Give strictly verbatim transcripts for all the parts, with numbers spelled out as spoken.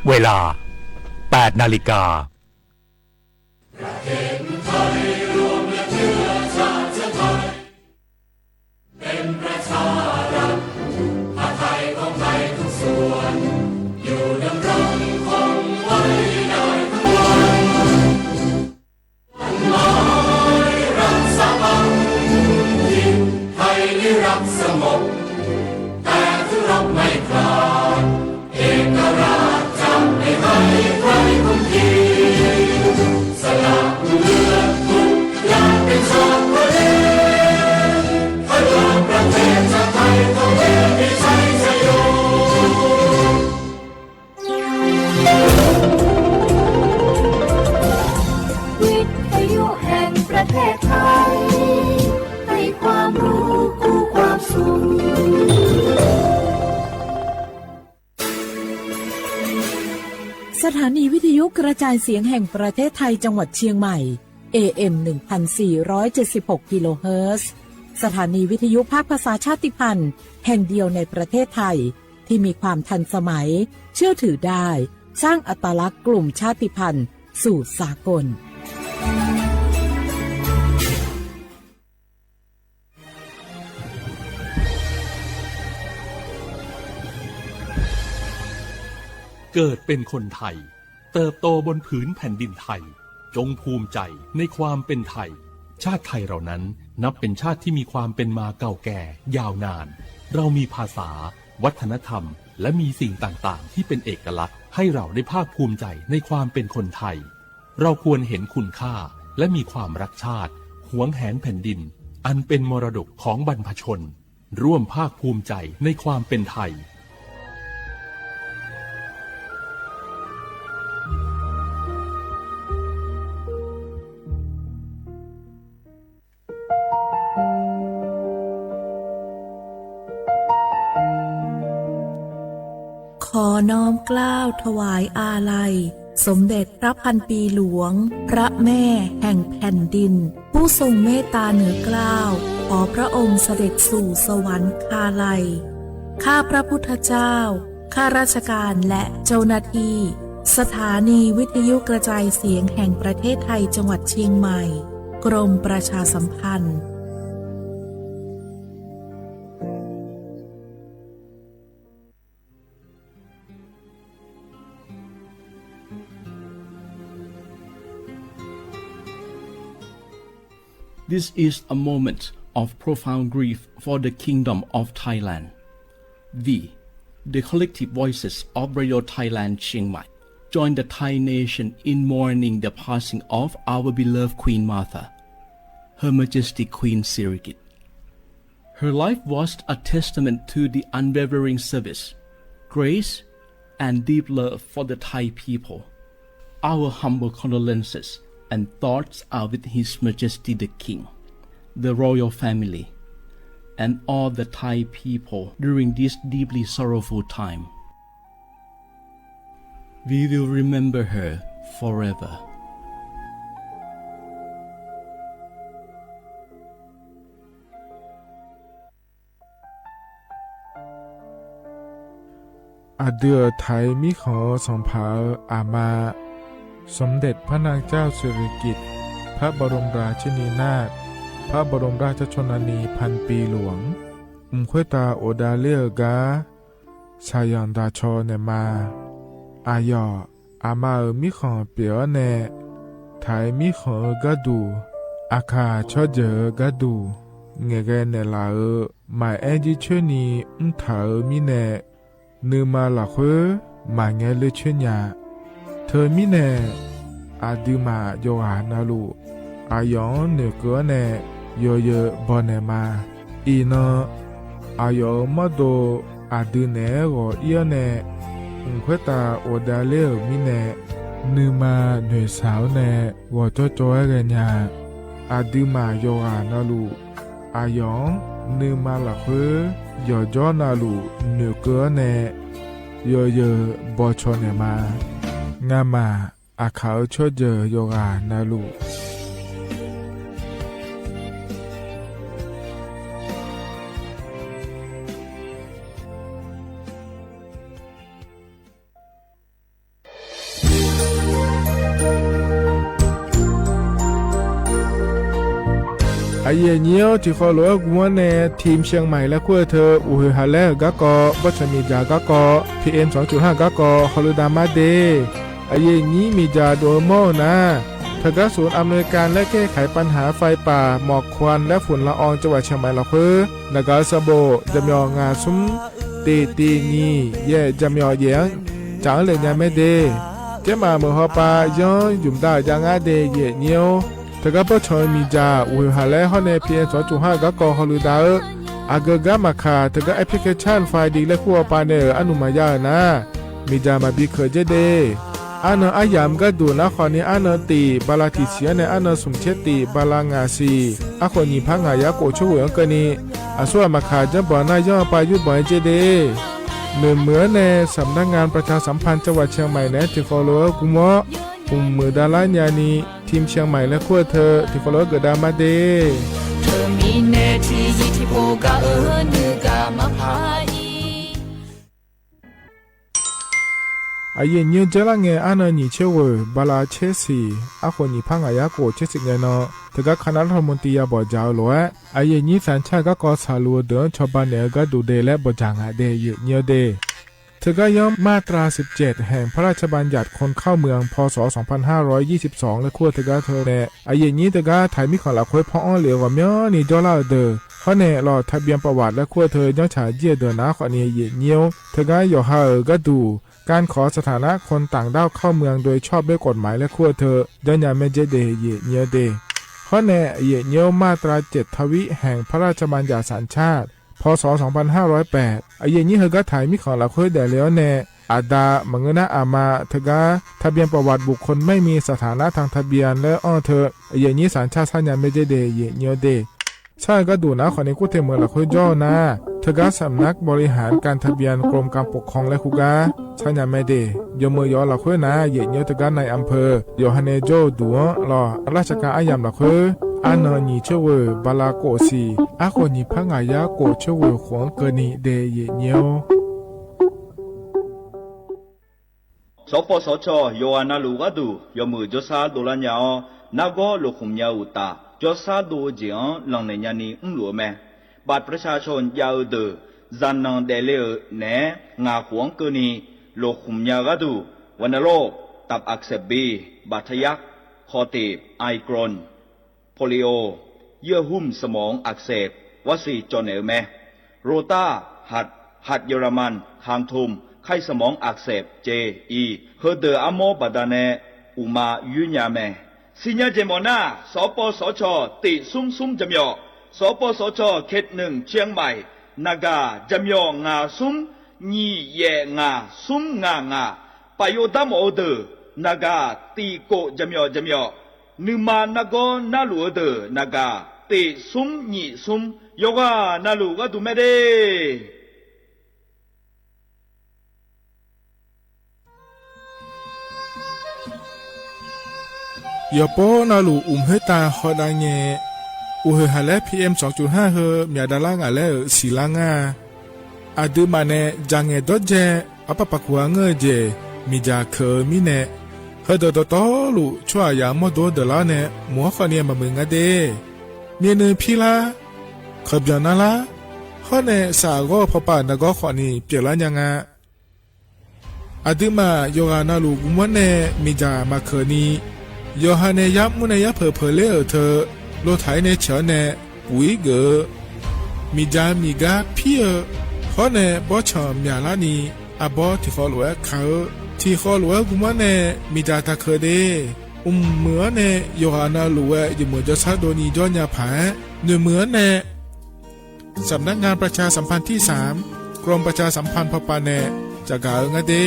เวลา แปดนาฬิกา วิทยุแห่งประเทศไทย ให้ความรู้คู่ความสุข สถานีวิทยุกระจายเสียงแห่งประเทศไทยจังหวัดเชียงใหม่ เอเอ็ม หนึ่งพันสี่ร้อยเจ็ดสิบหก กิโลเฮิรตซ์ สถานีวิทยุภาคภาษาชาติพันธุ์แห่งเดียวในประเทศไทย ที่มีความทันสมัย เชื่อถือได้ สร้างอัตลักษณ์กลุ่มชาติพันธุ์สู่สากล เกิดเป็นคนไทย เติบโตบนผืนแผ่นดินไทย จงภูมิใจในความเป็นไทย ชาติไทยเรานั้นนับเป็นชาติที่มีความเป็นมาเก่าแก่ยาวนาน เรามีภาษา วัฒนธรรม และมีสิ่งต่างๆ ที่เป็นเอกลักษณ์ ให้เราได้ภาคภูมิใจในความเป็นคนไทย เราควรเห็นคุณค่า และมีความรักชาติ หวงแหนแผ่นดิน อันเป็นมรดกของบรรพชน ร่วมภาคภูมิใจในความเป็นไทย ขอน้อมเกล้าถวายอาลัย สมเด็จพระพันปีหลวง พระแม่แห่งแผ่นดิน ผู้ทรงเมตตาเหนือเกล้า ขอพระองค์เสด็จสู่สวรรคาลัย ข้าพระพุทธเจ้า ข้าราชการและเจ้าหน้าที่ สถานีวิทยุกระจายเสียงแห่งประเทศไทยจังหวัดเชียงใหม่ กรมประชาสัมพันธ์ This is a moment of profound grief for the Kingdom of Thailand. We, the collective voices of Radio Thailand Chiang Mai, join the Thai nation in mourning the passing of our beloved Queen Mother, Her Majesty Queen Sirikit. Her life was a testament to the unwavering service, grace, and deep love for the Thai people. Our humble condolences and thoughts are with His Majesty the King, the royal family, and all the Thai people during this deeply sorrowful time. We will remember her forever. Aqdui-euq Thai mirkhanq-eu sanqpaq-euq aqma, สมเด็จพระนางเจ้าสิริกิติ์ พระบรมราชินีนาถ พระบรมราชชนนีพันปีหลวง mq khoertav ghofdav ler-eu gar shaqzanq daqcaw naeqma. Aqyawf aqma-euq mirkhanq pyeuf-awr nae, Thai mirkhanq-eu gharduq, Aqkaq tsawrjeuq-eu gharduq ngaeqghae naeqlaf-euq maqaer jircoer ni mrtaq-euq mirnae, nuima lafkhoer maqngae ler coer nya. Teumirnae, aqduimaf yawqghaq navluf, aqyawf-anr noeqkeuv-awr nae yawzeu bawnaeq ma. Iqnan, aqyawf-euq mawrdo aqdui naeq-aer ghawq ir-awr nae, mq khoertav ghofdav ler-euq mirnae, nuima noeqshaq-awr nae ghawqcawv cawv-aer ghaenya. Aqduimaf yawqghaq navluf, aqyawf-anr nuima lafkhoer yawqjawr navluf noeqkeuv-awr nae yawzeu bawcaw naeq ma. Ngamaf Aqkaq-eu tsawrjeuq yawqghaq navluf. Aqyuif aqnyir-awr, tiqkhawf lof-aer gu-anr nae ทีมเชียงใหม่ laer kur-eu teu, uqhoeq haqlaer-euq garkawv, bawrtsanq miqdzaq garkawv, P M สองจุดห้า garkawv hawluf daq mar de. Aqyuif aqnyir miqdzaq dov-eu mawr-eu nar, teugar ศูนย์อำนวยการและแก้ไขปัญหาไฟป่าหมอกควันและฝุ่นละอองจังหวัดเชียงใหม่ lafkhoer naqgaq-eu sanqbof jaqmyawf ngaq smr tiq tiq nyiq yaef jaqmyawf yaef-anr tsaf-anr le nya mae de. Tsermaf meuq hawpav yanr ymq dav-euq jav ngar de, aqyuif aqnyir-or. Teugar bawrtsanq-eu miqdzaq uqhoeq haqlaer hawr nae P M สองจุดห้า garkawv hawluf dav-eu, aqgeu gar maqkaq teugar แอปพลิเคชัน ไฟดี laer kur hawpav nae-euq arnuq maqya-euq nar, miqdzaq maqbi keuq dzer de. Arnan aryamq gharduq nar khawfni arnan tiq bala tiq siq-anr nae arnan smq tser tiq bala ngaq siq, arkhof nyiq par ngaq yar khof tser ghoeq-anr keuvni, aqsur ghaq maqkaq janrbanq nar yanr-eu pav yurbanq-aer dzer de. Noeqmuiq-anr nae สำนักงานประชาสัมพันธ์จังหวัดเชียงใหม่ naeq-aer tiqkhawf lof-aer gmr-awr, mqmuiq davlar nyani ทีมเชียงใหม่ laer kur-eu teu tiqkhawf lof-aer geuf dav mar de. เธอมีแน่ที่ยินที่โปรกาเออเนื้อกามาพาอี Aqyuif aqnyir-or, dzeurlar ngae arnan nyiq tser ghoeq bala tser siq, arkhof nyiq par ngaq yar khof tser siq ngae nan, teugar คณะรัฐมนตรี ya bawqdzaq-eu lof-aer, aqyuif aqnyir สัญชาติ garkawv tsaqluf-eu deuq-anr cawba naeq-eu gharduq de laer bawqdzaq ngaq de, aqyuif aqnyir-or de. Teugar yanr มาตราสิบเจ็ด แห่งพระราชบัญญัติคนเข้าเมือง พ.ศ. สองพันห้าร้อยยี่สิบสอง laer kur-eu teugar teu nae, aqyuif aqnyir teugar taq-iq mirkhanq lafkhoer panr-anr lef-eu ghawqmyanrni jawrlar-euq deuq, hawr nae ลงทะเบียนประวัติ laer kur-eu teu janrtsaq jir-eu deuq nar khawfni, aqyuif aqnyir-or, teugar yawqha-euq gharduq การขอสถานะคนต่างด้าวเข้าเมืองโดยชอบด้วยกฎหมาย laer kur-eu teu janrnya mae dzer de, aqyuif aqnyir-or de. Hawr nae aqyuif aqnyir-or, มาตราเจ็ดทวี แห่งพระราชบัญญัติสัญชาติ พ.ศ. สองพันห้าร้อยแปด aqyuif aqnyir heugar taq-iq mirkhanq lafkhoer daefle-awr nae, aqda maqngeur nar aqma teugar ทะเบียนประวัติบุคคลไม่มีสถานะทางทะเบียน laer anr-eu teu, aqyuif aqnyir สัญชาติ sarnya mae dzer de, aqyuif aqnyir-or de. Sar-eu gharduq nar khawfni kur te meuq lafkhoer jawr-eu nar, teugar สำนักบริหารการทะเบียนกรมการปกครอง laer kur gar sarnya mae de. Yawmeuq yawf-eu lafkhoer nar, aqyuif aqnyir-or, teugar นายอำเภอ yawqha nae jawr-eu duq-anr lawq, ราชการ aryamq lafkhoer arnan nyiq tser ghoeq bala khof siq, arkhof nyiq par ngaq yar khof tser ghoeq khof-anr keuvni de, aqyuif aqnyir-or. สปสช. yawqghaq navluf gharduq yawmuiq jawrsar dovlar nya-awr, nargawr lofkhmq nya-eu uqtaf, jawrsar dov-eu jeq-anr lanqnaeq nyani mrluf-eu mae. บัตรประชาชน jav-eu deuq, zaqnanq daefle-euq naeq-aer ngaq khof-anr keuvni lofkhmq nya-eu gharduq, วัณโรคตับอักเสบบี บาดทะยัก คอตีบ ไอกรน polio, เยื่อหุ้มสมองอักเสบ war siq cawv naeq-eu mae. โรต้า หัดเยอรมัน คางทุ่ม ไข้สมองอักเสบ ceq iq, heudeuq armawr baqdanae uqma yoer nya mae. Siqnya jeq mawf nar, สปสช. tiq smr smr jaqmyawf, สปสช. เขตหนึ่ง เชียงใหม่ naqgaq jaqmyawf ngaq smr nyiq yaef ngaq smr ngaq ngaq, paf yov darmawf-eu deuq naqgaq tiq kof jaqmyawf jaqmyawf, nuima nargawr narluf-eu deuq naqgaq tiq smr nyiq smr, yawqghaq navluf gharduq mae de. Yawqpov navluf uqmq khoertav hawdav ngae, uqhoeq haq laer P M สองจุดห้า heu myaq davlar ngaq laer-euq siqlar ngar-a. Aqduimaf nae dzaq ngaeq dawrdzae arpar paq kuq-a ngeur-eu jeq miqdzaq keuq-eu mirnae, heudeuq dawqtawvluf tsawrhaqzaq mawrdo-anr deuqlar-awr nae mq-anr khawfni maqmuiq nga de. Myavnuiv pirlar, kaqbyanq narlar, hawr nae saf ghawr-eu pawpav naqgawr khawfni pyeuflar nya nga. Aqduimaf yawqghaq navluf gmr-anr nae miqdzaq maqkeuq ni, yawqha nae yarmr nae yarpeuq peuq ler-euq teu, lotaq-aer nae ceuq-anr nae puq-ir geuf-eu, miqdzaq miqgar pir-eu, hawr nae bawrtsanq myaqlar ni, arbawr tiqkhawv lof-aer ka-eu, tiqkhawv lof-aer gmr-anr nae miqdzaq taqkeuq de. Mqmuiq-anr nae yawqghaq navluf-aer yawmuiq jawrshar dovni jawr nya paq-aer, noeqmuiq-anr nae สำนักงานประชาสัมพันธ์ที่สาม กรมประชาสัมพันธ์ pawpav nae caqgaq-eu ngar de.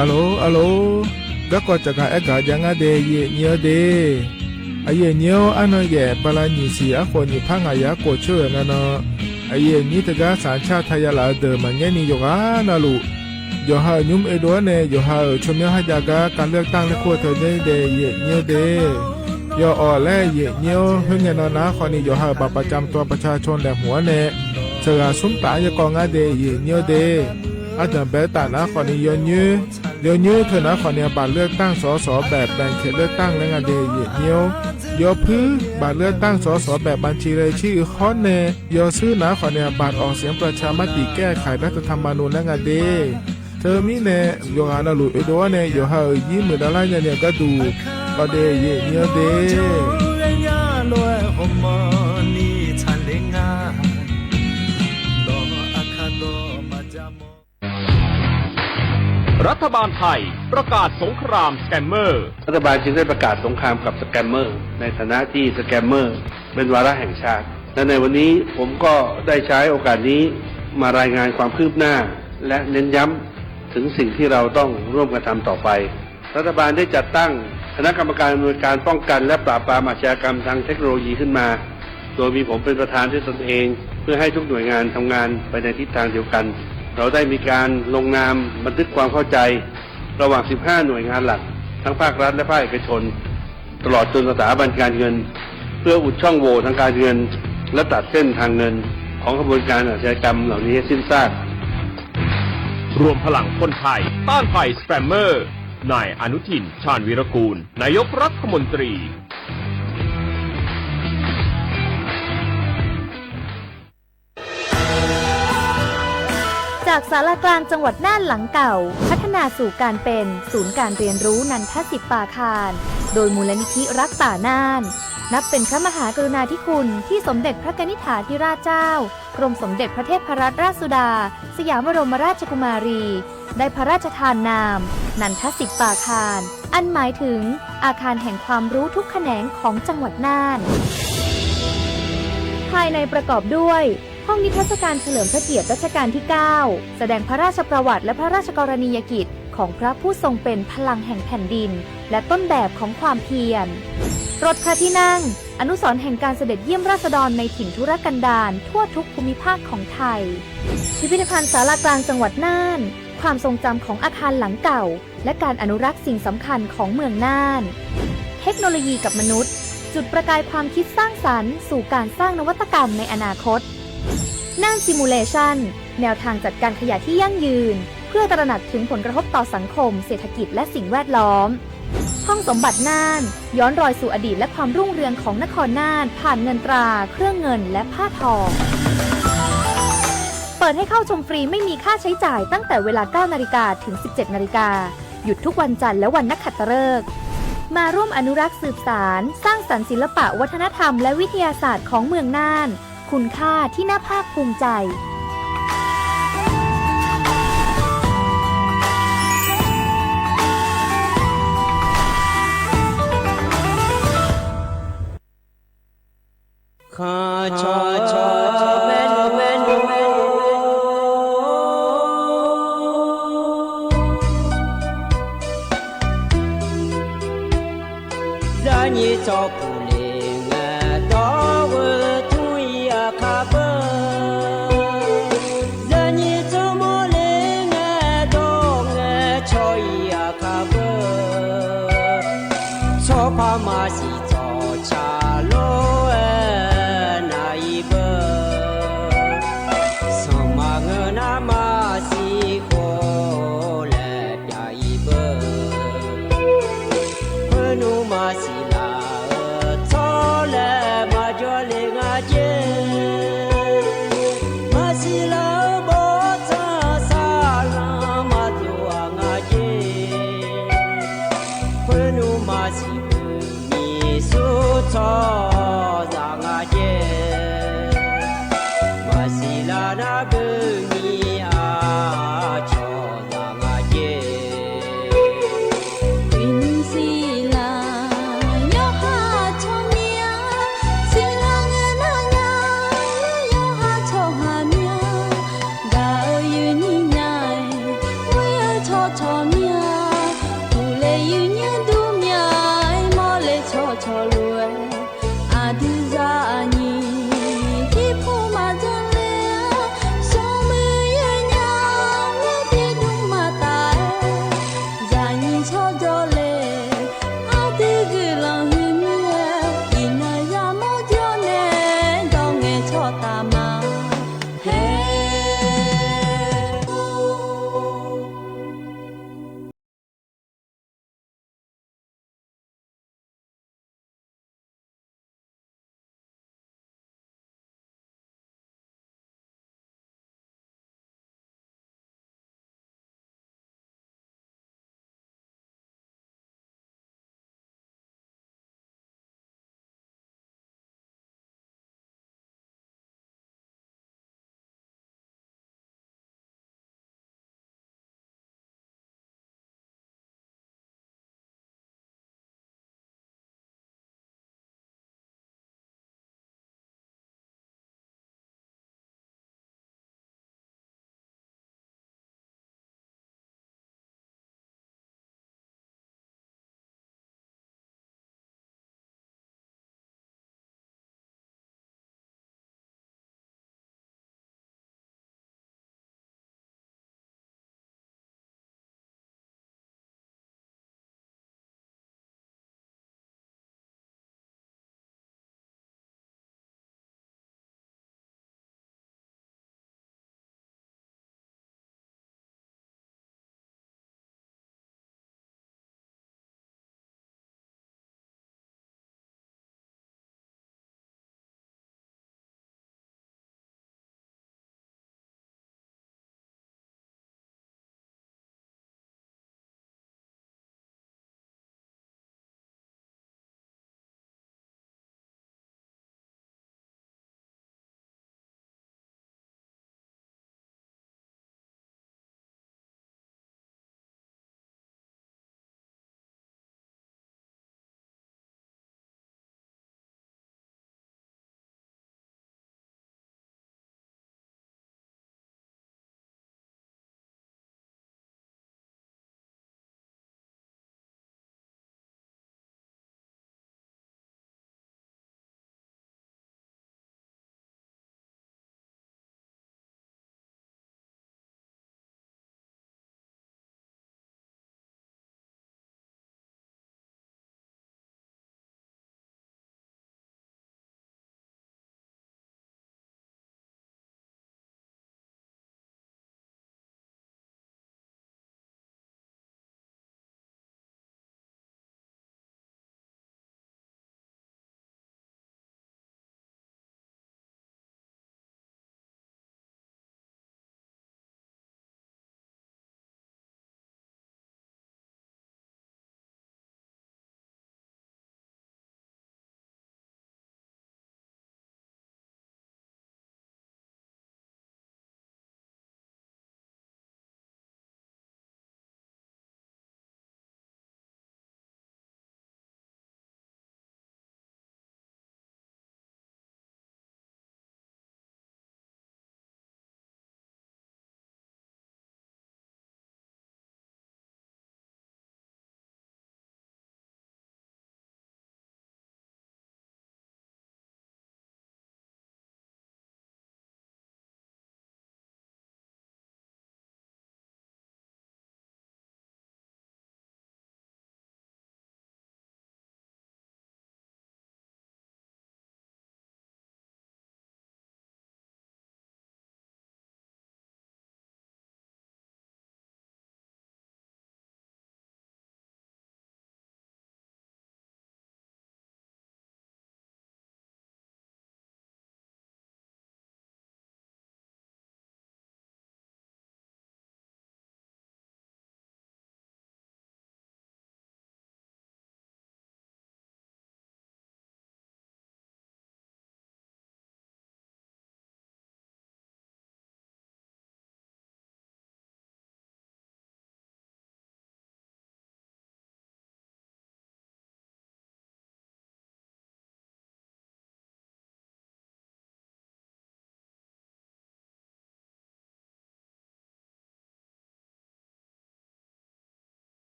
Alo, alo, garkawv caqgaq aergaq jav ngar de, aqyuif aqnyir-eu de. Aqyuif aqnyir-or, arnan yaef bala nyiq siq arkhof nyiq par ngaq yar khof coer-euq nga nan, aqyuif aqnyir teugar สัญชาติไทย ya laf-eu deuq maqngaer ni yawqghaq navluf, yawqha-euq nymr oedov-awr nae yawqha-euq tsawrmyanr kharjav gar การเลือกตั้ง laer kur-eu teu jaer de, aqyuif aqnyir-eu de. Yawawq laer aqyuif aqnyir-or, khoerngae nan nar khawfni yawqha-euq บัตรประจำตัวประชาชน laeqhmq-anr nae, sheuqghaq smr taf-anr yaekawv ngar de, aqyuif aqnyir-eu de. Ardanq baetaf nar khawfni yawnyoer, yawnyoer teu nar khawfni บัตรเลือกตั้ง สส แบบแบ่งเขตเลือกตั้ง laer nga de, yaeq nyir-or. Yawpuir บัตรเลือกตั้ง สส แบบบัญชีรายชื่อ hawr nae, yawshuir nar khawfni บัตรออกเสียงประชามติแก้ไขรัฐธรรมนูญ laer nga de. Teumirnae, yawqghaq navluf oedov-awr nae yawqha-euq yir muiqdav lar nya nya gharduq, awqde yaeq nyir-awr de. รัฐบาลไทยประกาศสงครามสแกมเมอร์ รัฐบาลจึงได้ประกาศสงครามกับสแกมเมอร์ ในฐานะที่สแกมเมอร์เป็นวาระแห่งชาติ และในวันนี้ผมก็ได้ใช้โอกาสนี้มารายงานความคืบหน้า และเน้นย้ำถึงสิ่งที่เราต้องร่วมกันทำต่อไป รัฐบาลได้จัดตั้งคณะกรรมการอำนวยการป้องกันและปราบปรามอาชญากรรมทางเทคโนโลยีขึ้นมา โดยมีผมเป็นประธานด้วยตนเอง เพื่อให้ทุกหน่วยงานทำงานไปในทิศทางเดียวกัน เราได้มีการลงนามบันทึกความเข้าใจระหว่าง สิบห้า หน่วยงานหลัก ทั้งภาครัฐและภาคเอกชน ตลอดจนสถาบันการเงิน เพื่ออุดช่องโหว่ทางการเงิน และตัดเส้นทางเงินของขบวนการอาชญากรรมเหล่านี้ให้สิ้นซาก รวมพลังคนไทยต้านภัยสแกมเมอร์ นายอนุทิน ชาญวีรกูล นายกรัฐมนตรี จากศาลากลางจังหวัดน่านหลังเก่า พัฒนาสู่การเป็นศูนย์การเรียนรู้นันทสิปปาคาร โดยมูลนิธิรักป่าน่าน นับเป็นพระมหากรุณาธิคุณที่สมเด็จพระกนิษฐาธิราชเจ้า กรมสมเด็จพระเทพรัตนราชสุดา สยามบรมราชกุมารี ได้พระราชทานนาม นันทสิปปาคาร อันหมายถึงอาคารแห่งความรู้ทุกแขนงของจังหวัดน่าน ภายในประกอบด้วย ห้องนิทรรศการเฉลิมพระเกียรติรัชกาลที่ เก้า แสดงพระราชประวัติและพระราชกรณียกิจของพระผู้ทรงเป็นพลังแห่งแผ่นดิน และต้นแบบของความเพียร รถพระที่นั่ง อนุสรณ์แห่งการเสด็จเยี่ยมราษฎรในถิ่นทุรกันดารทั่วทุกภูมิภาคของไทย พิพิธภัณฑ์ศาลากลางจังหวัดน่าน ความทรงจำของอาคารหลังเก่า และการอนุรักษ์สิ่งสำคัญของเมืองน่าน เทคโนโลยีกับมนุษย์ จุดประกายความคิดสร้างสรรค์สู่การสร้างนวัตกรรมในอนาคต น่าน Simulation แนวทางจัดการขยะที่ยั่งยืน เพื่อตระหนักถึงผลกระทบต่อสังคม เศรษฐกิจ และสิ่งแวดล้อม ห้องสมบัติน่าน ย้อนรอยสู่อดีตและความรุ่งเรืองของนครน่าน ผ่านเงินตรา เครื่องเงิน และผ้าทอ เปิดให้เข้าชมฟรีไม่มีค่าใช้จ่ายตั้งแต่เวลา เก้านาฬิกา ถึง สิบเจ็ดนาฬิกา หยุดทุกวันจันทร์และวันนักขัตฤกษ์ มาร่วมอนุรักษ์สืบสาน สร้างสรรค์ศิลปะวัฒนธรรมและวิทยาศาสตร์ของเมืองน่าน คุณค่าที่น่าภาคภูมิใจ Zaqnyiq tsawrpuq le ngae dawr-eu tmr-ir aqkar beu. Zaqnyiq tsawrmawr le ngae dawr ngae cawr-ir aqkar beu. Tsawrpar maqsiq tsawrca lor-aer nav-ir beu. Sanqma ngeur nar maqsiq khof laer pyav-ir beu. Khoernmr maqsiq laf-eu tsawrlaer maqjawr le nga jer. Maqsiq laf-eu bawrtsanq saqlanq maqdov-aq nga jer. Khoernmr maqsiq beu nyiq sur tsawrhaqzaq nga jer. Maqsiq laf nar beu nyiq aqcawq zaq nga jer. Uiqnymr siqlar yawqha tsawrmir-a, siqlar ngae nar nya, yawqha tsawrhaq mir-a, gaq-eu uiqnymr nya-aer, muir-eu tsawrcawq mir-a, uqle uiqnymr dur mir-a, mawrle tsawrcawq lof-aer, aqdui zaqnyiq tiqpov maqdzanr le-a, smrmuiq yawnya, muir tiqdmr maqtaf-aer, zaqnyiq tsawrjawr le, aqdui guiqlanq huiq mir-aer, iqnan yamawr jawr nae, dawr ngae tsawrtaf ma. Haer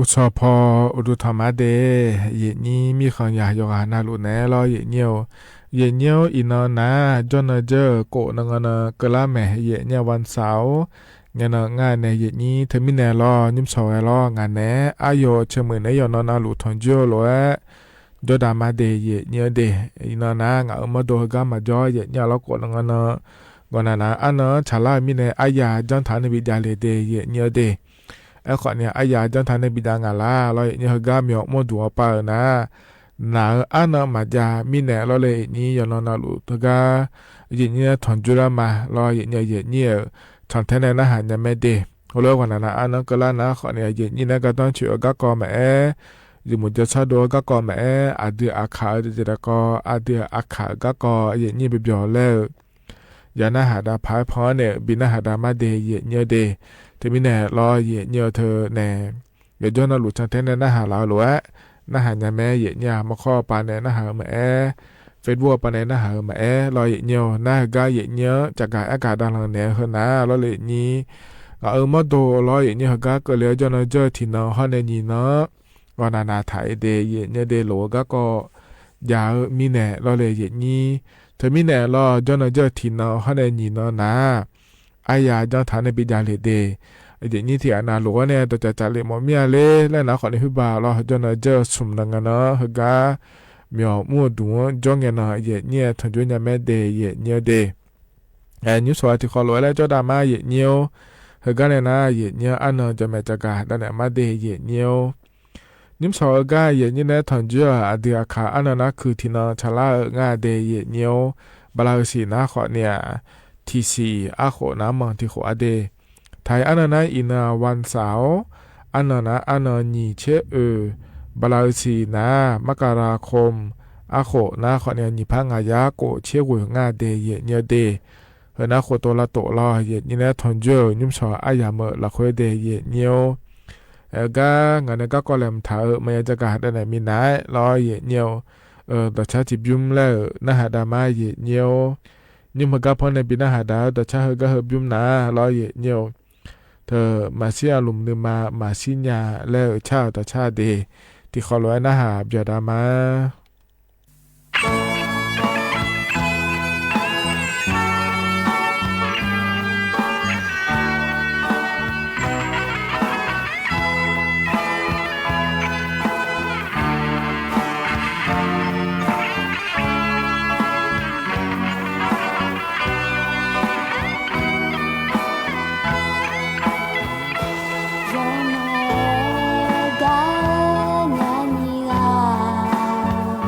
Uqcawq paw uqduq tanqma de, yaeqnyir mirkhanq yaq yawqghaq navluf naeq-aer lawr yaeqnyir-or. Yaeqnyir-or, iqnan nar jawrnan jawr-euq khof nan ngan nan keuvlar maeq yaeqnyir-a วันเสาร์-or. Ngaenan ngar nae yaeqnyir teumirnae lawr nymrshawq ghae lawr ngaq naeq-aer aryawf caemuiq naeq-aer yawqnan navluf tanqjoer-eu lof-aer jawrdaq ma de yaeqnyir-eu de. Iqnan nar ngaq-euq mawrdo heugar maqjawr yaeqnyir-a lawr khof nan ngan nan gawqnaq naq arnan-anr tsaqlar-eu mirnae aryaq janr taq nae bi jav le de yaeqnyir-eu de. Aerkhawf ni aryaq janr taq nae bi jav ngaq lar lawr yaeqnyir heugar myawq mawrduq-awr pav-euq nar, naq-euq arnan maqjav mirnae lawr le yaeqnyir yawqnan navluf teugar yaeqnyir-aer tanqjoer lar ma lawr yaeqnyir yaeqnyir-euq cantaer nae narhaq nya mae de. Heulof-aer gawqnaq naq arnan keuvlar nar khawf ni yaeqnyir nae gardanr coeq-eu garkawv maqaer, yawmuiq jawrshar dov-eu garkawv maqaer, aqdui aqkaq-eu jeq daqkawv aqdui aqkaq-euq garkawv yaeqnyir byaebyawq laer-eu ya narhaq dav paq-aer pan-anr nae bi narhaq dav ma de yaeqnyir-eu de. Teumirnae lawr yaeqnyir-eu teu nae yawqjawr navluf cantaer nae narhaq laf-eu lof-aer narhaq nya mae yaeqnyir-a. Mawrkawr-eu pav nae narhaq-eu maqaer, Facebook-eu pav nae narhaq-eu maqaer lawr yaeqnyir-or. Nar heugar yaeqnyir-anr caqgaq aergaq davlanq naeq-eu heunar lawr le yaeqnyir, ngaq-euq mawrdo lawr yaeqnyir heugar keuvle-awr jawrnan jawr-eu tiqnan hawr nae nyiq nan-anr gawqnaq naq taq-eu de yaeqnyir-eu de. Lof-eu garkawv jav-eu mirnae lawr le yaeqnyir. Teumirnae lawr jawrnan jawr-eu tiqnan hawr nae nyiq nan nar aryaq janr taq nae bi jav le de. Yaeqnyir tiqghaq navluf-awr nae dawqcaf caf le mawf mir-a ler laer nar khawf ni khoerbaq lawr jawrnan jawr-eu smq nan ngan nan-anr heugar myawq mr-eu duq-anr jawr ngae nan yaeqnyir-aer tanqjoer nya mae de yaeqnyir-eu de. Nymrshawq-a tiqkhawv lof-aer laer jawrdav ma yaeqnyir-or. Heugar nae nar yaeqnyir-anr arnan jaqmaeq caqgaq davnaeq ma de yaeqnyir-or. Nymrshawq-eu gar yaeqnyir nae tanqjoer-euq aqdui aqkaq arnan nar kuiq tiqnan tsaqlar-eu ngar de yaeqnyir-or. Bala-eu siq nar khawf ni-aq, tiqsiq arkhof nar manq tiqkhof-a de. Taq-iq arnan nar iqnan-aq วันเสาร์-or, arnan nar arnan nyiq tser oeq, bala-eu siq nar มกราคม arkhof nar khawf ni-aq nyiq par ngaq yar khof tser ghoeq ngar de yaeqnyir-eu de. Heu nar khof tov lavtof lawr yaeqnyir nae tanqjoer-euq nymrshawq aryamq-eu lafkhoer de yaeqnyir-or. Aer-eu gar ngaq nae garkawv laeqhmq taq-eu maqya jagaq davnaeq minav-aer lawr yaeqnyir-or. Dawqcar tiqbymr laer-euq narhaq dav ma yaeqnyir-or. Nymr heugar par nae bi narhaq dav-eu dawqcar heugar heu bymr nar lawr yaeqnyir-or. Teu maqshir aqlmq nuima maqshir nya laer-euq car-euq dawqcar de. Tiqkhawv lof-aer narhaq byaqdav ma. Yawqnan-eu gar nyani ghaq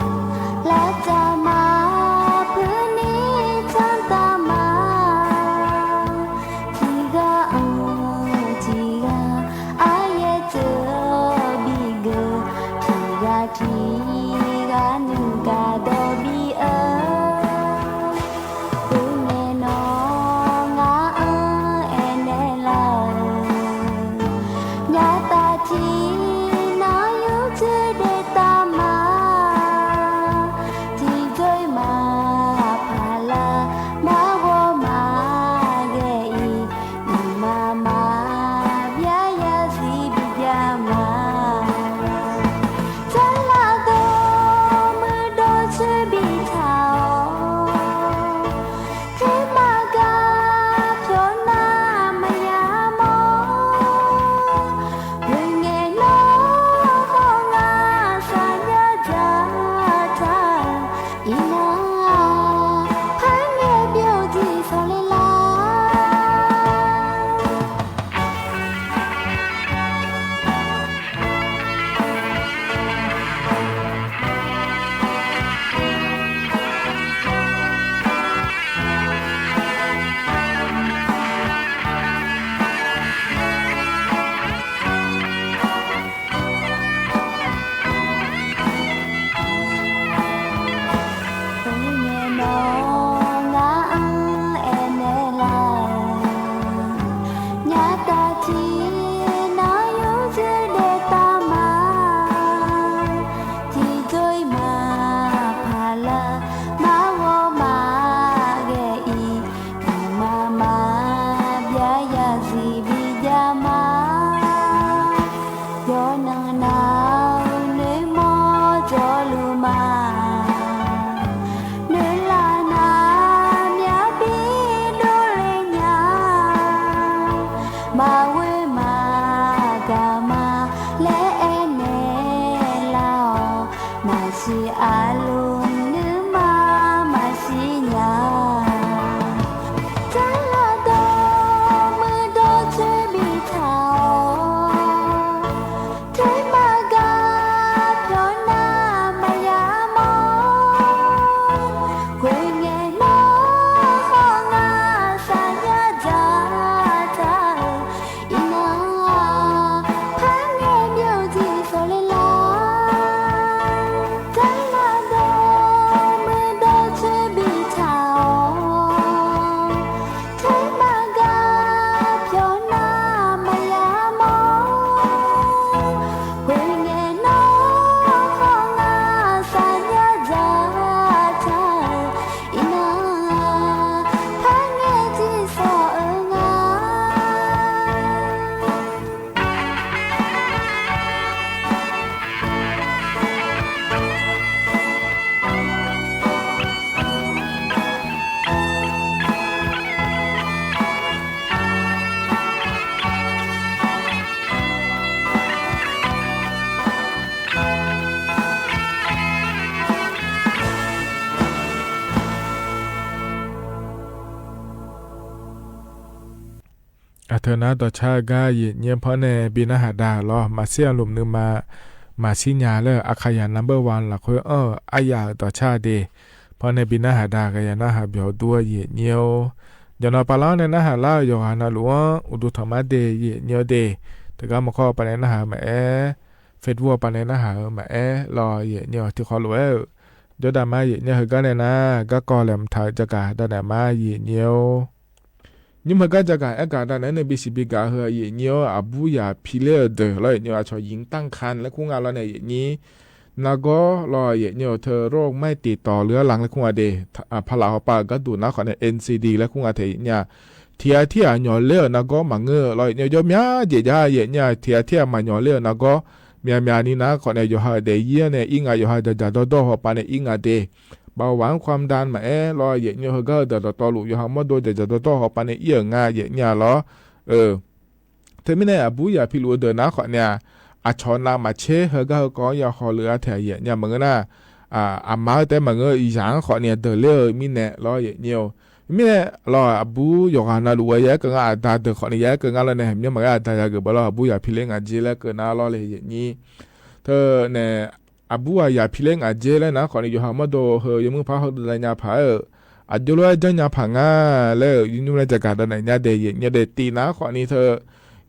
Aqteu nar dawqcar-eu gar yaeqnyir-anr panr nae bi narhaq da-euq lawr. Maqsir almq nuima maqsir nya laer-euq Aqkaqyaq number one lafkhoer anr-euq aryaq-euq dawqcar de. Panr nae bi narhaq da ghaq ya narhaq byawq dur-eu yaeqnyir-or. Jaqnan pavlar-anr nae narhaq lar-euq yawqghaq navluf-anr uqduq tanqmar de yaeqnyir-or de. Teugar maqkawr-eu pavnae narhaq-eu maqaer, Facebook-eu pavnae narhaq-eu maqaer lawr yaeqnyir-awq. Tiqkhawf lof-aer-euq jawrdaq mar yaeqnyir heugar nae nar, garkawv laeqhmq taq-euq jagaq danaeq mar yaeqnyir-or. Nymr heugar jagaq aergaq danaeq-aer nae bisiq bigaq heu yaeqnyir-or, aqbur yaq piler-euq deuq lawr yaeqnyir-awq. Aqcawq yinq tanrkan laer kur nga lawr nae yaeqnyir. Nargawr lawr yaeqnyir-awq. Teu โรคไม่ติดต่อเรื้อรัง laer kur nga de. Paqlaq hawpav-euq gharduq nar khawf nae N C D laer kur nga tae yaeqnyir-aq. Tiq ghaq tir ghaq nyawq ler-euq nargawr maqngeur-eu lawr yaeqnyir-awq. Jawr mya jeq jar yaeqnyir-aq. Tiq ghaq tir ghaq maqnyawq ler-euq nargawr myaqmyaq ni nar khawf nae yawqha-euq daefzir-anr nae ir nga. Yawqha dzaqdzaq dawrdawr hawpav nae ir nga de. เบาหวาน ความดัน maqaer lawr yaeqnyir-awq. Heugar-eu dawqdawq tawvluf yawqha mawrdo dzaqdzaq dawrdawr hawpav nae ir-euq nga yaeqnyir-a lawr. Teumirnae aqbur yaq piluf-eu deuq nar khawf nae-aq, aqcawq navmaqtser heugar heu kawv-anr ya hawluf-a tae yaeqnyir-a maqngeur nar, aqma-eu taef maqngeur-eu zaq-anr khawf nae deuq ler-eu mirnae lawr yaeqnyir-awq. Mirnae lawr aqbur yawqghaq navluf-aer ya aerkeuv nga, aqda deuq khawf nae ya aerkeuv nga lawr nae, myanr maqghae aqda yageuq bawlawr aqbur yaq piler ngaq jer laer keuv nar lawr le yaeqnyir. Teu nae aqbur-aq yaq piler ngaq jer laer nar khawf nae yawqha mawrdo heu yawmuiq par hawdov nya paq-aer-euq, aqjox lof-aer janrnya paq nga laer-euq yawnyir laer jagaq danaeq nya de yaeqnyir de. Tif nar khawf ni teu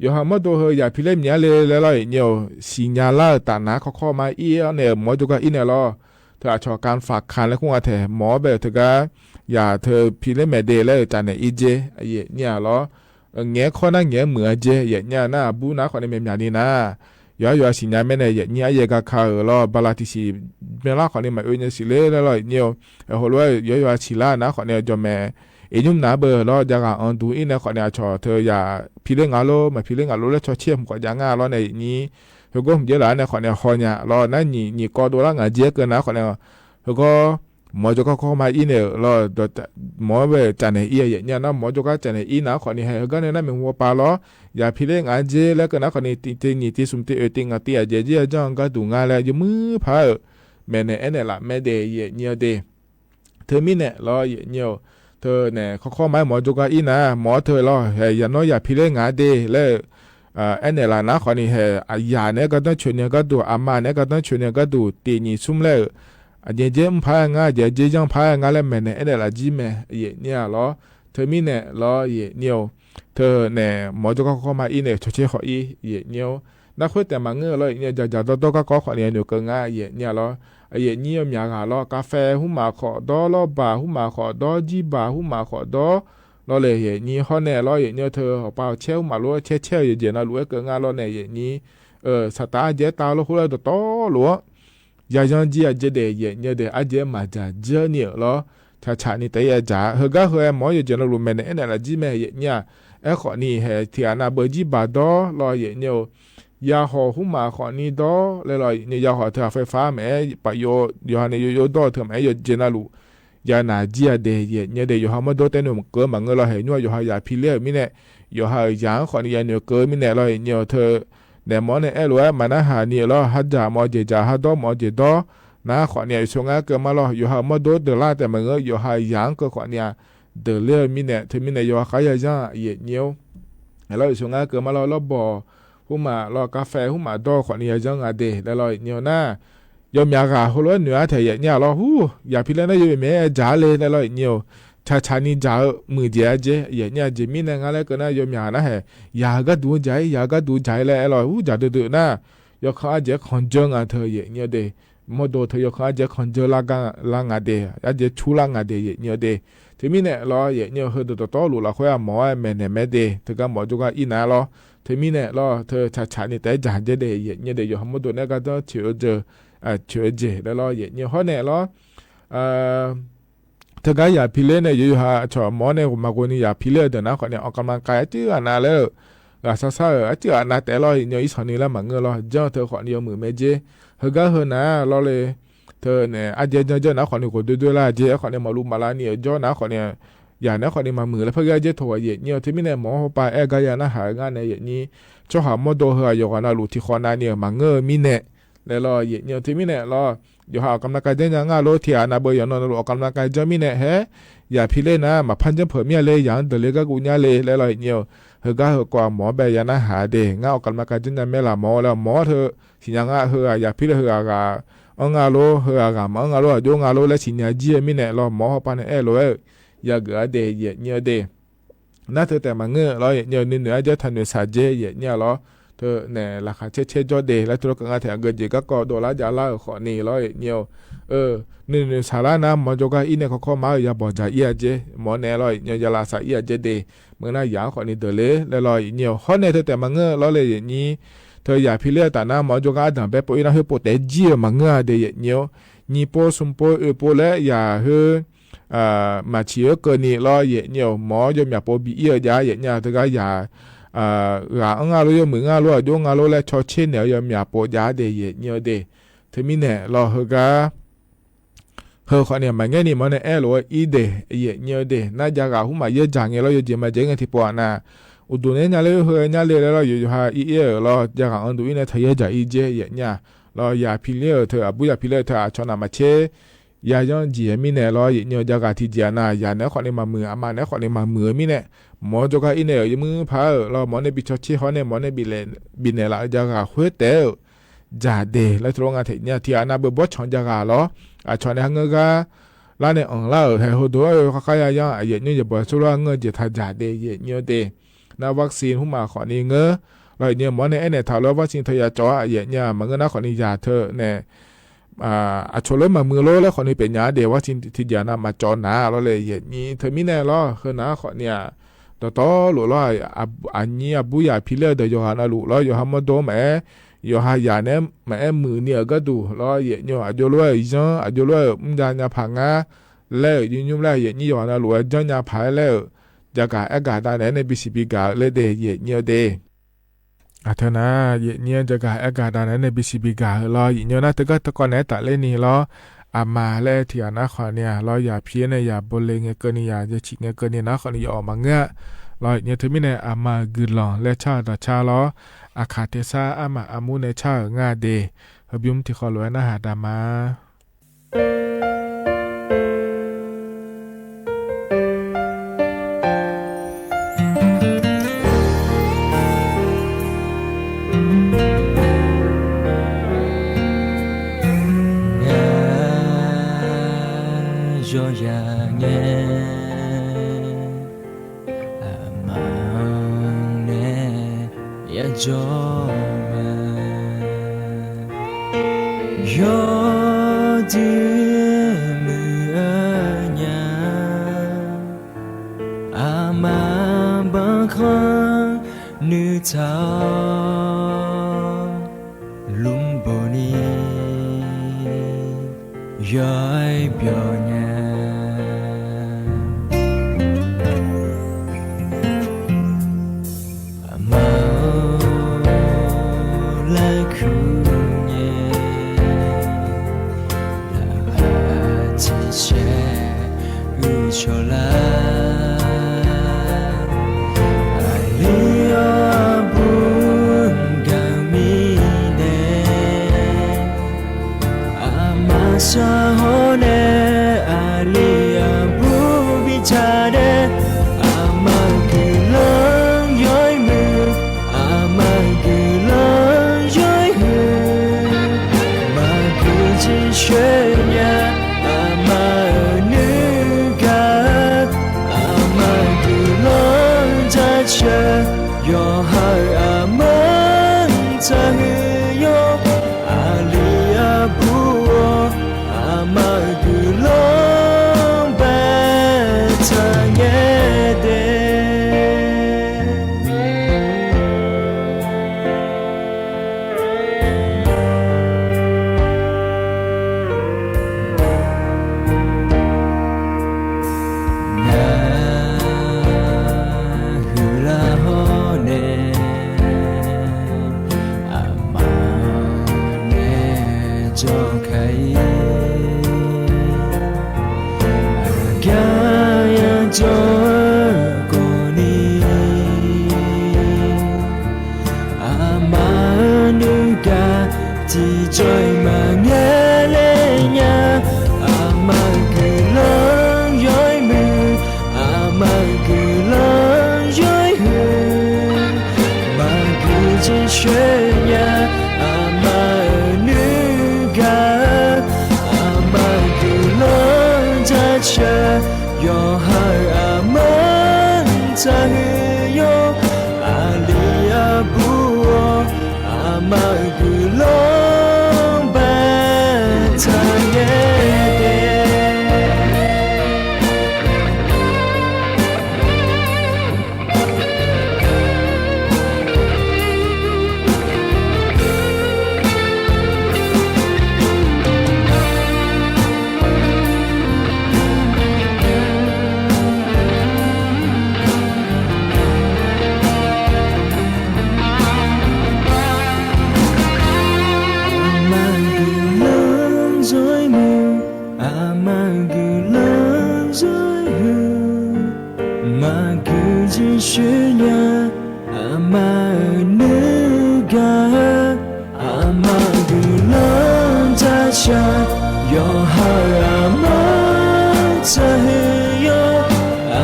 yawqha mawrdo heu yaq piler myaq le laer lawr yaeqnyir-awq. Siqnya lar-euq taf nar kawrkawr mar ir-awr nae-euq mawr jawrgar ir nae lawr. Teu aqcawq kanfaq kan laer kur nga tae mawr-awr bae-euq teugar yaq teu piler maeq de laer-euq tsafnaeq ir jer yaeqnyir-a lawr. Ngaeq-aer kawr nar ngaeq-aer muiq-a jer yaeqnyir-a nar, aqbur nar khawf nae myaqmyaq ni nar, yawqha yawqha siqnya mirnae yaeqnyir aryaer gar ka-euq lawr. Bala tiqsiq byanlar khawf ni maqoe nya siq ler laer lawr yaeqnyir-awq. Heulof-aer yawqha yawqha siqlar nar khawf nae jawqmaeq iqnymr naq-anr beu lawr jaqghaq anr dur ir nae khawf nae aqcawq teu yaq piler ngaq lor maqpiler ngaq lor laer cawtser hmq khawf jav nga lawr nae yaeqnyir. Heugawr hmq jer laf-aer nae khawf nae haw nya lawr nar nyiq nyiq kawv dovlar ngaq jer keuv nar khawf nae heugawr mawr jawrgar kawrkawr mar ir nae-euq lawr. Mawr-awr bae-euq tsafnaeq ir-a yaeqnyir-a nar mawr jawrgar tsafnaeq ir nar khawf ni hae heugar nae nar maeqhu hawpav lawr. Yaq piler ngaq jer laer keuv nar khawf ni tiv tiv nyiq tiv smq tiv oeq tiv ngaq tiv aqjeq jir ya janr-eu gharduq nga laer yawmuiq par-euq maeqnaeq aernaeq laf mae de yaeqnyir-a de. Teumirnae lawr yaeqnyir-awq. Teu nae kawrkawr mar-aer mawr jawrgar ir nar mawr-awr teu lawr hae yaq nawr yaq piler ngaq de laer-euq aernaeq laf nar khawf ni hae, aqyaq naeq-aer gardanr coeqni-eu gharduq, aqma naeq-aer gardanr coeqni-eu gharduq, tif nyiq smr laer-euq aqjeq jer mr par-aer ngar, aqjeq jer janr par-aer ngar laer maeqnaeq aernaeq laf jir mae yaeqnyir-a lawr. Teumirnae lawr yaeqnyir-awq. Teu nae mawr jawrgar kawrkawr mar ir nae cawtser khawf ir yaeqnyir-awr. Nar khoer taef maqngeur-eu lawr yaeqnyir-a, dzaqdzaq dawrdawr garkawv khawf ni yanoeq keuv ngar yaeqnyir-a lawr. Yaeqnyir-awr myaq ghaq lawr, kaqfae hmq maf khawf dawr, lawrbaq hmq maf khawf dawr, jirbaq hmq maf khawf dawr lawr le yaeqnyir hawr nae lawr yaeqnyir-awr teu hawqpav hawqcaer hmq maf lor caer caer-eu yawqjeq navluf-aer keuv ngar lawr nae yaeqnyir. Saqtaf arjeq-aer tav lawr khoerlof-aer dawqtawvluf-anr yayanr jir-a jer daef yaeqnyir daef arjeq-aer maqdzaq jir-a ni-euq lawr. Tsaqtsaq ni taef-aer ya dzaq-a. Heugar heu-aer mawr-awr yawqjeq navluf maeqnaeq aernaeq laf jir mae yaeqnyir-a. Aerkhawf ni hae tiq ghaq nav beu jirbaq dawr lawr yaeqnyir-awq. Yaqhawq hmq maf khawf ni dawr laer lawr yaeqnyir, yaqhawq teu ghaq faefar maqaer paf yov yawqha nae yov yov dawr-eu teu maqaer yawqjeq navluf yanaq jir-a daef yaeqnyir daef. Yawqha mawrdo taev noeq keuv maqngeur lawr hae nymr-aq yawqha yaq piler-euq mirnae, yawqha-euq yaq-anr khawf ni yanoeq keuv mirnae lawr yaeqnyir-awq. Teu naeq mawr nae aerlof-aer maqnar haq ni-euq lawr, hardzaq mawf-eu jeq dzaq, hardawr mawf-eu jeq dawr nar khawf ni aqyawf sawr ngar keuv ma lawr. Yawqha-euq mawrdo deuq lar taef maqngeur, yawqha-euq yaq-anr keuv khawf ni-a deuq ler-eu mirnae, teumirnae yawqha khar yayanr yaeqnyir-awr. Lawr aqyawf sawr ngar keuv ma lawr, lawrbawq hmq maf lawr, kaqfae hmq maf dawr-eu khawf ni yayanr nga daef laer lawr yaeqnyir-awr nar, yawmyaq ghaq heulof-aer noeq-ar taeq yaeqnyir-a lawr, hur, yaq piler nar yawmyaq maeq-aer dzaq-ar le laer lawr yaeqnyir-awq. Tsaqtsaq ni dzaq-eu muiq jeq-a jer yaeqnyir-a jeq mirnae ngar laer keuv nar yawmyaq nar hae, yaq-eu gharduq-anr dzaq-ir, yaq-eu gharduq dzaq-ir laer aer lawr, hur, dzaq duidui nar, yawkan arjeq-aer kanjeur nga teu yaeqnyir de. Mawrdo teu yawkan arjeq-aer kanjeur lar nga de, arjeq cur lar nga de yaeqnyir de. Teumirnae lawr yaeqnyir heudeuq dawqtawvluf lafkhoer-aq mawr-aer maeqnaeq mae de, teugar mawr jawrgar ir nar lawr. Teumirnae lawr teu tsaqtsaq ni taef-aer dzaq jer de yaeqnyir de, yawqha mawrdo nae-aer gardanr coeq-eu jeq, coeq-eu jeq laer lawr yaeqnyir hawr nae lawr. Teugar yaq piler nae yawqha aqcawq mawr nae ghawqmaqghaw ni yaq piler-eu deuq nar khawf ni ออกกำลังกาย arcuiv ghaqnav laer-euq ghaqsar sar-euq arcuiv ghaqnav taef lawr yaeqnyir irsanq ni laer maqngeur lawr, janr teu khawf ni yawmuiq mae jer. Heugar heu nar lawr le. Teu nae arjeq janr janr nar khawf ni ghofdoer doer lar jer, aerkhawf nae maqluv maqlav ni-euq jawr nar khawf ni yaq nae khawf ni maqmuiq laer par ghae jer tawq ghaq yaeqnyir-awr. Teumirnae mawr hawpav aer gar ya narhaq-eu ngar nae yaeqnyir, tsawrhaq mawrdo heu-aq yawqghaq navluf tiqkhawv navni-euq maqngeur-eu mirnae laer lawr, yaeqnyir-eu teumirnae lawr, yawqha ออกกำลังกาย janrnya ngar lor, tiqghaq navbeu yawqnan luf ออกกำลังกาย janr mirnae haer, yaq pi ler nar maqpar janrpeuq mir-a le, yaq-anr deuq le garguv nya le laer lawr, yaeqnyir-eu heugar heukhawf-aq mawq-awr bae ya narhaq-a de. Ngar ออกกำลังกาย janrnya maer laf mawr laer mawr teu siqnya nga. Heughaq yaq pi ler heughaq ghaq anr nga lor, heughaq ghaq maqanr nga lor, aqjox nga lor laer siqnya jir-eu mirnae lawr, mawr hawpav nae aerlof-aer-euq yageuf-a de, yaeqnyir-eu de. Nar teu taef maqngeur-eu lawr, yaeqnyir-eu nuinoeq-aer jawr taqnoeq shaq dzae, yaeqnyir-a lawr. Teu nae laqkhaq caer caer jawr de laer teu lawr keuv nga taef aqgeu jeq garkawv dovlar javlar-euq khawfni lawr, yaeqnyir-eu nuinoeq shaq lar nar mawr jawrgar ir nae kawrkawr mar-eu yabawq dzaq ir-a dzae, mawr nae lawr, yaeqnyir-eu ya lavsav ir-a dzae de. Meuq nar yaq-anr khawfni deuq le laer lawr, yaeqnyir-eu hawr nae teu taef maqngeur-eu lawr le, yaeqnyir. Teu yaq pi ler-eu taf nar mawr jawrgar ardanq bae pov ir nar khoer pov taef jir-euq maqngeur-a de, yaeqnyir-eu nyiq pov smq pov oeq pov laer yaq khoer maqciq-eu keuvni lawr, yaeqnyir-eu mawr-awr yawmyaq pov bi ir-eu jav, yaeqnyir-a teugar yaq ghaq anr nga lor, yawmuiq nga lor, aqjox nga lor laer caw tser naeq-eu yawmyaq pov jav de, yaeqnyir-eu de. Teumirnae lawr heugar heu khawfni maqngaer ni mawr nae aerlof-aer ir de, yaeqnyir-eu de. Nar jav ghaq hmq maqyaer dzaq ngae lawr, yawjeq maqjav ngae tiqpov-aq nar, uqduq nae nya ler heu nya le laer lawr, yawqha ir ir-euq lawr, jav ghaq anr duq ir nae teu yaer dzaq ir dzae, yaeqnyir-a lawr, yaq pi ler-euq teu aqbur yaq pi ler-eu teu aqcawq navmaqtser yayanr jeq-aer mirnae lawr, yaeqnyir-eu jav ghaq tiqjeq-aq nar yaq naeq-aer khawfni maqmuiq, aqma naeq-aer khawfni maqmuiq-eu mirnae, mawr jawrgar ir naeq-euq yawmuiq paq-aer-euq lawr, mawr nae bi caw tser hawr nae mawr nae bifnaeq laf-eu jav ghaq khoertaef-euq dzaq de laer teu lawr nga taef nyir-a. Tiqghaq navbeu bawrtsanq jav ghaq lawr, aqcawq nae ha ngeur gar lar nae anqlar-euq haeq heudoq-aer-eu kharkar yayanr aqyuif aqnyir yaeqbawq tsawrlar ngeur-eu jeq taq dzaq de, yaeqnyir-eu de. Nar วัคซีน hmq maf khawfni ngeur lawr, yaeqnyir-eu mawr nae aernaeq taq lawr, วัคซีน teu ya cawv-a, yaeqnyir-a maqngeur nar khawfni yaq teu nae aqcawq lof-aer maqmuiq lor laer khawfni pyeuf nya-a de, วัคซีน tiqjeq-aq nar maqcawv nar lawr le, yaeqnyir. Teumirnae lawr heunar khawfni-aq dawqtawvluf lawr, aqnyir aqbur yaq pi ler-eu deuq yawqghaq navluf lawr, yawqha mawrdo maqaer, yawqha yaq naeq-aer maqaer muiqni-euq gharduq lawr, yaeqnyir-eu aqjox lof-aer-euq yanr, aqjox lof-aer-euq mr jav nya paq ngar laer-euq nymr nymr laer, yaeqnyir yawqghaq navluf-aer janr nya paq-aer laer-euq jaqgaq aer gaq dav naeq-aer nae bisiq bi gaq-eu ler de, yaeqnyir-eu de. Aqteu nar yaeqnyir-anr jaqgaq aer gaq dav naeq-aer nae bisiq bi gaq-eu lawr, yaeqnyir-eu nar teugar teu kawv naeq-aer tafler ni lawr, aqma laer tiqghaq nar khawfni-aq lawr, yaq pi-aer nae yaq bole ngae keuvni yaq jaciq ngae keuvni nar khawfni yawf-awq maqngeur-a lawr, yaeqnyir-eu teumirnae aqma-euq guiqlanq laer car-eu dawqcar lawr, aqkaq tersar armaf armur nae car-euq ngar de. Heubymr tiqkhawv lof-aer narhaq daq ma. Ngar yawzaq ngae, aqma-anr nae yajawr ma. Yawdui muiq-eu nya, aqma banqkhanr nuitaq-awr, lmqbawq ni yawr-aer byawq nya. Aqma-or, larkuq nyae, laqkhaq tiqsaer uicuiv lar. Aqli aqbur gaq mirnae, aqma sar hawr nae, aqli aqbur bi taq nae, aqma-euq guiqlanq yawr-ir muiq, aqma-euq guiqlanq yawr-ir huiq, maqguq jir coer nya, aqma-euq nuigaq-eu, aqma-euq guiqlanq jaceuq, yawqha-euq aqmanr taqhuiq yawr, aqli aqbur-or, aqma-euq guiqlanq baetaq ngae de. Nar huiqlar hawr nae, aqma tsaqhuiq yawr, aqli arbur-awr, aqma-euq guiqlanq baetaq ngae de. Aqma-euq guiqlanq jawr-ir muiq, aqma-euq guiqlanq jawr-ir huiq, maqguiq jir shoer nya, aqma-euq nuigaq-eu, aqma-euq guiqlanq jacaq, yawqha-euq aqma tsaqhuiq yawr,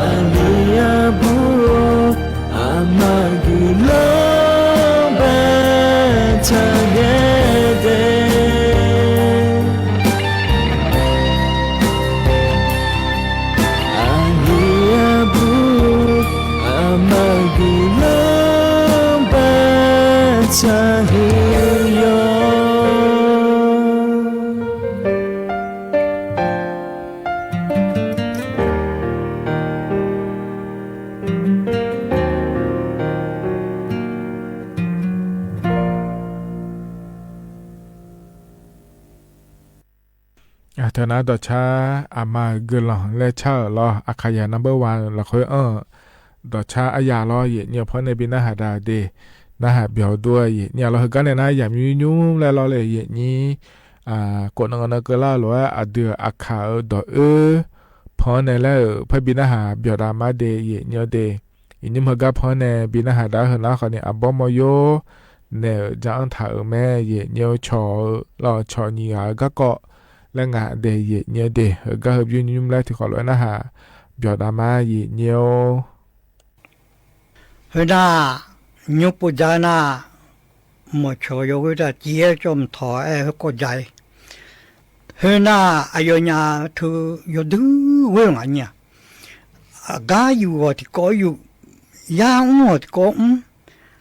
aqli arbur-awr, aqma-euq guiqlanq baetaq ngae de. Aqli arbur, aqma-euq guiqlanq baetaq huiq yawr. Teunar dawqcar aqma-euq guiqlanq laer car-euq lawr, Aqkaqyaq navbeuv wa-euq lafkhoer anr-eu dawqcar aryaq lawr, yaeqnyi-eu pawr nae bi narhaq dav-eu de, narhaq byawq dur-eu yaeqnyi-a lawr. Heugar nae nar yamq nymr nymr laer lawr le, yaeqnyi, kof nan nan keuvlar-eu lof-aer aqdui-euq Aqkaq-euq dawq oer pan-anr nae laer-euq par bi narhaq byawq dav ma de, yaeqnyi-eu de. Iqnymr heugar pan-anr nae bi narhaq dav-eu heunar khawfni aqbawr mawryor naeq-euq ja-anr taq-euq mae, yaeqnyi-eu cawq-eu lawr cawq nyiq ghaq-eu garkawv laer nga de, yaeqnyi-eu de. Heugar heubymr nymr laer tiqkhawf lof-aer narhaq byawq dav ma, yaeqnyi-or. Khoernar, nymr pov ja-eu nar, mawqcawq yawghoer taf tiv-aer cawv mqtawq-aer khoerkawv ja-ir. Khoernar, aqyawfnyaf teu yawdui ghoer-eu ngaq nyi-aq, aqgar yuf ghawq tiqkawv yuf, yar mr ghawq tiqkawv mr.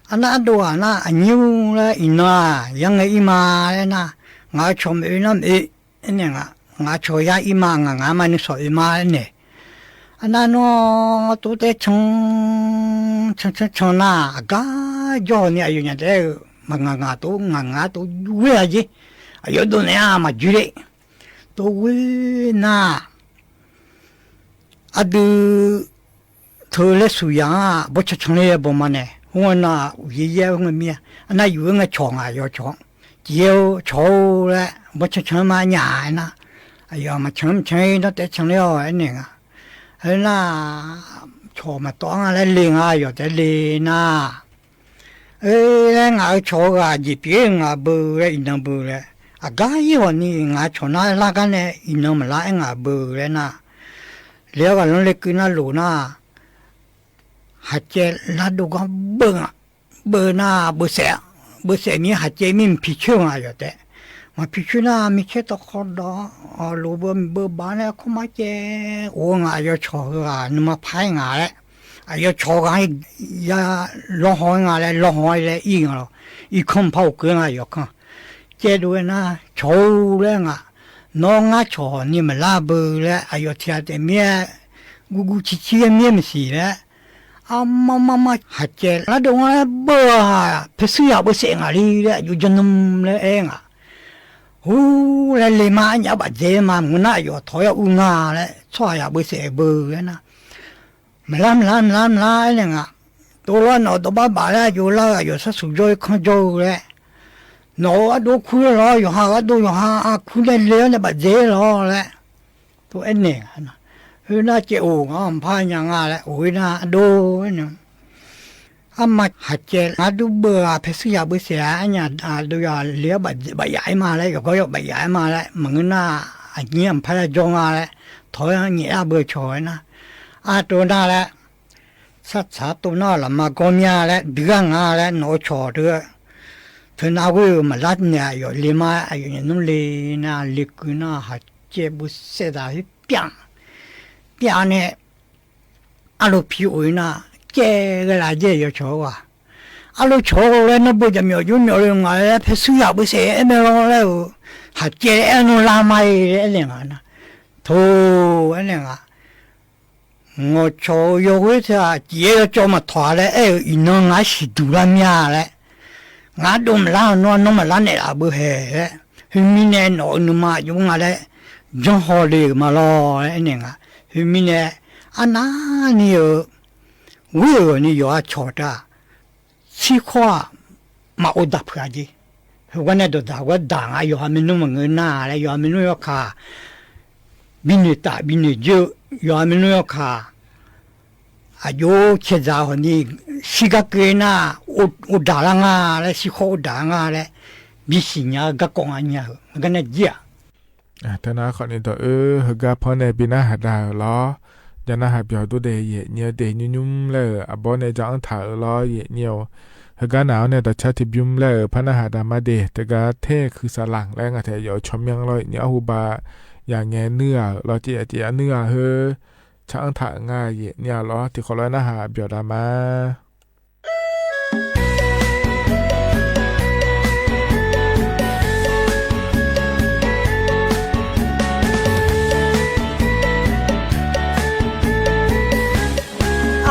Arnar ardov ghaq nar, aqnyir-or laer iqnan-aq yar ngae ir ma laer nar, ngaq-euq cawq maeq-eu nar maeq-eu, aernaeq nga, ngaq-euq cawq yar ir ma, ngaq ngaq ma nuisawq oe ma laer naeq. Arnar nawr tov taer can, can can can nar, aqgar jawr-awq ni aqyawfnyaf taef-aer-eu maqngaq ngaq tov, ngaq ngaq tov ghoer-a jer. Aqyawf dov naeq-a maqjoe le. Tov ghoer nar, aqdui teu laer suq yaq-anr bawrcan can ler-a bawq ma nae, khoerngae nar uqyaer yaer khoerngae mir-a. Arnar yuf-aer ngae cawq ngaq yawcawq-anr, tiq-eu cawq-or laer bawrcan can ma nyaf-aer nar, aqyawf maqcan maqcan-ir, nawr taef-aer can ler-awq aernaeq nga. Aernar, cawq maqtawv-anr nga laer le nga, aqyawf taef-aer le nar, oe laer ngaq-euq cawq-eu ghaq jeq pyeuf-ir ngaq beu laer iqnan beu laer, aqgar ir ghawq ni ngaq-euq cawq nar lar gar nae iqnan maqlar-aer ngaq beu laer nar, le-awr ghaqlanr le keuv nar loq nar, haqcaev lardov gar beu nga. Beu nar beusaef, beusaef mir haqcaev mir maqpi coer nga aqyawf taef. Maqpi coer nar micaer tawv khawdawq-awr loq beu beu baf nae kawrmar caev of-eu nga, aqyawf cawq heughaq nuima par-aer nga laer, aqyawf cawq ghaq-ir ya lawrhaw-aer nga laer, lawrhaw-aer laer ir nga lawr. Irkanr maqpar of keuv nga aqyawf kanr. Caevdov-aer nar cawq-or laer nga, nawr ngar cawq ni maqlar beu laer aqyawf tiq ghaq taef mir-aer, guvguv ciqcir-aer mir-aer maqsiq laer, armar mar mar haqcaev lardov-anr laer beu-aq, paershuir yaq beusaef ngaq le laer aqjox janr nmr laer aer nga. Hur laer le ma, arnyaf bafdzae ma, maqngeur nar aqyawf tawq-aer yar ur nga laer, tsawrhaq yaq beusaef beu laer nar, maqlar maqlar maqlar maqlar aernaeq nga. Tov lawr nawq dawqbar baf laer aqjox lar-eu aqyawf sharsuq jawr-ir kanr jawr-eu laer, nawq-euq ardov kur-aer lawr, yawqha-euq ardov yawqha kur nae le-awr nae bafdzae-aer lawr laer tov aernaeq nga. Khoernar caev of ngaq-anr maqpar nya nga laer of-ir nar ardov aernaeq, arma haqcaev ardov beu-aq paershuir yaq beusaef-a, arnyaf ardov yaq le-awr bafdzae bafyaf-aer ma laer, yawqgar yawq bafyaf-aer ma laer, maqngeur nar aqnyir maqpar yar jawr nga laer, tawq-aer nyaef-ar beu cawq-aer nar, artov nar laer, sartsaq tov nar lafma gawr mir-a laer, duigar nga laer, nawq-eu cawq deuq-eu teunav ghoer-eu maqlar naeq aqyawf le ma, aqyawf nyaef nmr le nar le keuv nar haqcaev beusaef taq-aer pyav, pyav nae arlo pi of-ir nar, caev ghae laf jaer yawcawq-eu ghaq. Arlof cawq-awr laer nawr beu jaqmyawf jawr myawf le ngaq laer paershuir yaq beusaef aer mae lawr laer-euq, haqcaev aer nawr lar ma-e laer aernaeq ngaq nar. Toq aernaeq ngaq, ngawqcawq-eu yawghoer teu-aq cif-aer yawcawv maqtawq-a laer aer-euq iqnan ngaq-anr siqduq lar mir-a laer. Ngaq-anr dov maqlar-eu nawr-aq nawr maqlar naeqlaf beu haeq laer. Khoermirnae nawq-euq nuima aqjox nga laer janrhaw le-euq ma lawr laer aernaeq ngaq. Khoermirnae arnavni-euq ghoer-euq ghawqni yawqha cawq teu-aq, shirkhawr-aq maqov daq peuq-a jeq. Heugar nae dawqdaq gar daq nga yawqha maernmr maqngeur nar laer yawqha maernmr yawkaq binoeq taf binoeq jeur-eu yawqha maernmr yawkaq aqjox caedzaq hawqni shirgar keuv nar, ov daq lar nga laer shirkhawr ov daq lar nga laer bisiq nya-eu garkawv nga nya-euq heugar nae jir-aq. Teunar khawfni dawq oer heugar panr nae bi narhaq dav-euq lawr. Jaqnarhaq byawq dov daef yaeq nyaev-eu daef nymrnymr laer-euq aqbawr nae ja-anr taq-euq lawr yaeq nyaev-eu. Heugar naq-awr nae dawqcar tiqbymr laer-euq par narhaq dav ma de. Teugar ter kuiq saqlanq laer ngaq taef yawf-eu tsawrmyanr lawr yaeq nyaev arhuba yaq ngae nuir-aq-euq lawr caev yaf caev yaf nuir-aq heu car-anr taq-euq nga yaeq nyaev-a lawr tiqkhawf lof-aer narhaq byawq dav ma.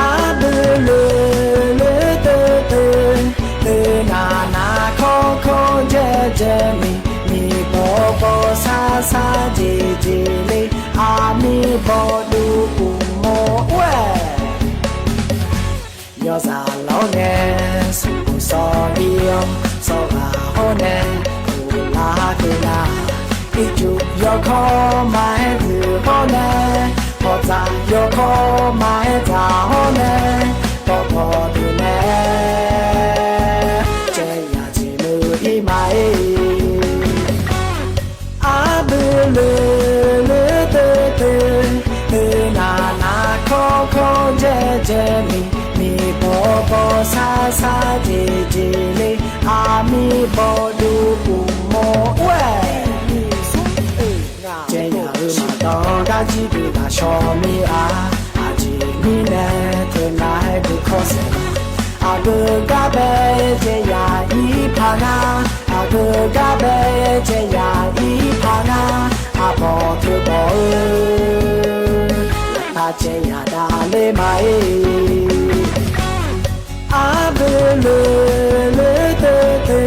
Arbui loeq loeq teu teu, teu nav nav kawr kawr jaev jaev miq, miq bawq bawq sar sar jeq jeq le, aqmiq bawq duq uqmov ur-aer. Yawzaq lawr ngae, smq sawq ir-awr, sawrghaq hawr nae, uqlar keuv nar, ircuf yawkawr maqaer duq hawr nae, hawqdzaq yawkawr maqaer dzaq hawr nae, dawqdawq duq nae, caev yaq jeq muiq ir ma-ir. Arbui loeq loeq teu teu, teu nav nav kawr kawr jaev jaev miq, miq bawq bawq sar sar jeq jeq le, aqmiq bawq duq uqmov ur-aer. Caev yaq-euq maqdan gar jir dui lafshawr mir-a. Aqjeq mirnae teunav-aer duq kawr saeq, aqgeu gar bae caev yaq ir paq ngar, aqgeu gar bae caev yaq ir paq ngar, aqbawq teu bawq-eu, laftav caev yaq dav ler ma-ir. Arbui loeq loeq teu teu,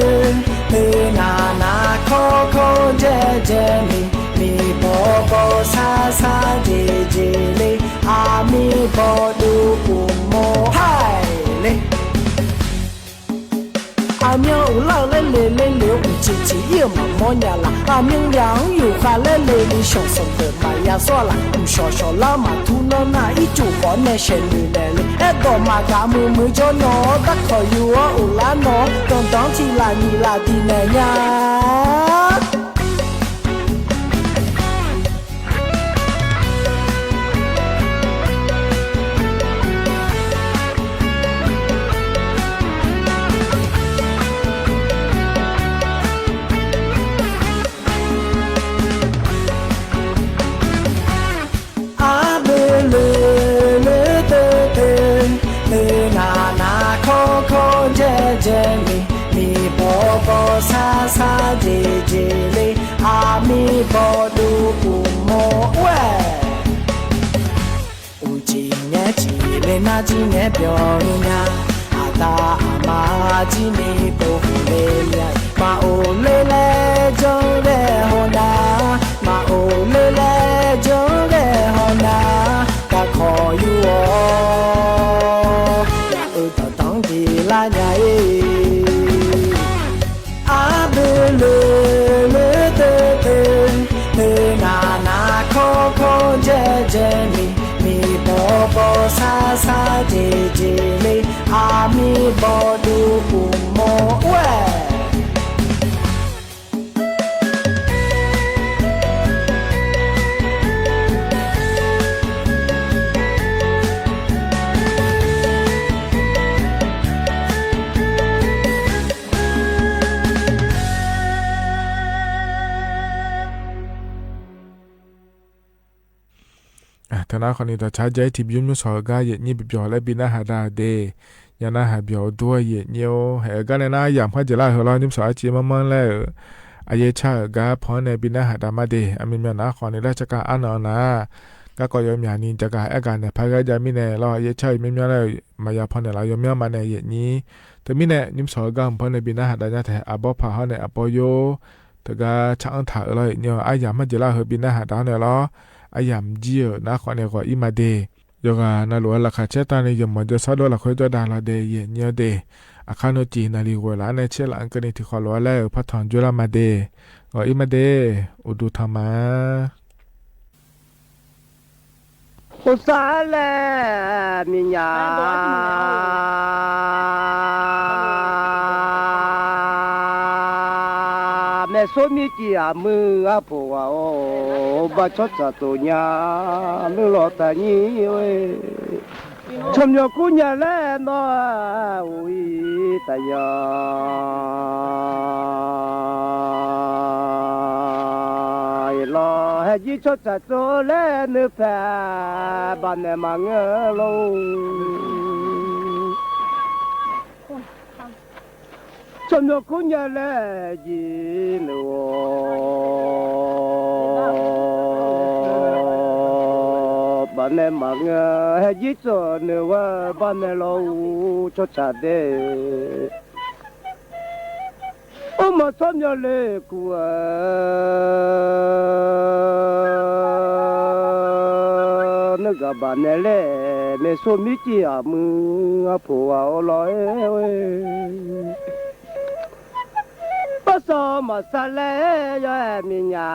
teu nav nav kawr kawr jaev jaev miq, miq bawq bawq sar sar jeq jeq le, aqmiq bawq duq uqmov haer le. Aqmyan uqlar-eu laer le le le-eu uqcif cif ir-euq maqmawr nya laf. Aqmyan yaq-anr yufkhav laer le ni shawq sanq deuq maqya sawr-a laf. Mqshawq shawq lar maqtur nawr nar ircuf khawf nae shaeqnoeq naeq le. Aerdawq maqgaq muiq muiq jawr nawr-awr darkawq yuf-awr uqlar nawr-awr danqdanq-anr tiq laf nyiq laf diq naeq nya. Arbui loeq loeq teu teu, teu nav nav kawr kawr jaev jaev miq, miq bawq bawq sar sar jeq jeq le, aqmiq bawq duq uqmov ur-aer. Uqcif ngaer cif le nar jir ngaer byawq-eu nya. Aqda aqma jir ni pov huq le nya. Maqof le laer janr ghae haw nar, maqof le laer janr ghae haw nar, kakawq yur-awr, yaq-euq dawqdanr diq lar nya-ir. Arbui loeq loeq teu teu, teu nav nav kawr kawr jaev jaev miq, miq bawq bawq sar sar jeq jeq le, aqmiq bawq duq uqmov ur-aer. Yawqnar khawfni dawqcar jav-ir tiqbymr nymrshawq-eu gar yaeqnyir bibyawq laer bi narhaq dav-euq de. Yawqnar haq byawq-eu dur-eu yaeqnyir-or, haeq-eu gar nae nar aryamq kharjeq lar-eu heu lawr, nymrshawq arciv manrmanr laer-euq aryaer car-euq gar pan-anr nae bi narhaq dav ma de. Aqmyanmyan nar khawfni laer tsawrkhav arnan-eu nar, garkawv yawmyaq ni jaqgaq aergaq naeq par ghae jav mirnae lawr, aryaer car-eu myanrmyanr laer-euq maqya pawnaeq laf yawmyanr ma nae yaeqnyir. Teumirnae nymrshawq-eu gar hmq par nae bi narhaq dav nya tae, aqbawr paq hawr nae aqbawr yor teugar car-anr taq-euq lawr, yaeqnyir-awr aryamq kharjeq lar-eu heu bi narhaq dav-awr nae lawr, aryamq jir-euq nar khawfni ghawq-ir ma de. Yawqghaq navluf-eu laqkhaq caer tavni yawqmawq jawrshar dov lafkhoer jawrdav lawr de, yaeqnyir-awr de. Aqkar nawr ciq naqliq ghoeq laf-anr nae caer laf-anr keuvni tiqkhawf lof-aer laer-euq par tanq dzoerlar ma de. Ghawq-ir ma de. Uqduq tanq ma. Khoersav laer miqnya maeqsor mirciv aqmuiq arpoq ghaq-or, baqcawr tsaqtsoq nya nuirlawq taqnyir-e. Tsawrmyanr kurnya laer nawr-aq, uq-ir taqya lawr, haeqjir tsawrtsaq tsov laer nuipaeq baqnaeq maqngeur lor. Tsawrmyanr kurnya laer jeq nuighaq baqnaeq maqngeur, haeqjir tsov nuighaq baqnaeq lawr-ur tsawrtsaq dae. Ormaf tsawrmyanr le kuv-eu nuigaq baqnaeq laer, maeqsor mirciv aqmuiq arpoq ghaq-or lawr-aer, barsar maqsar laer yawr-aer miqnya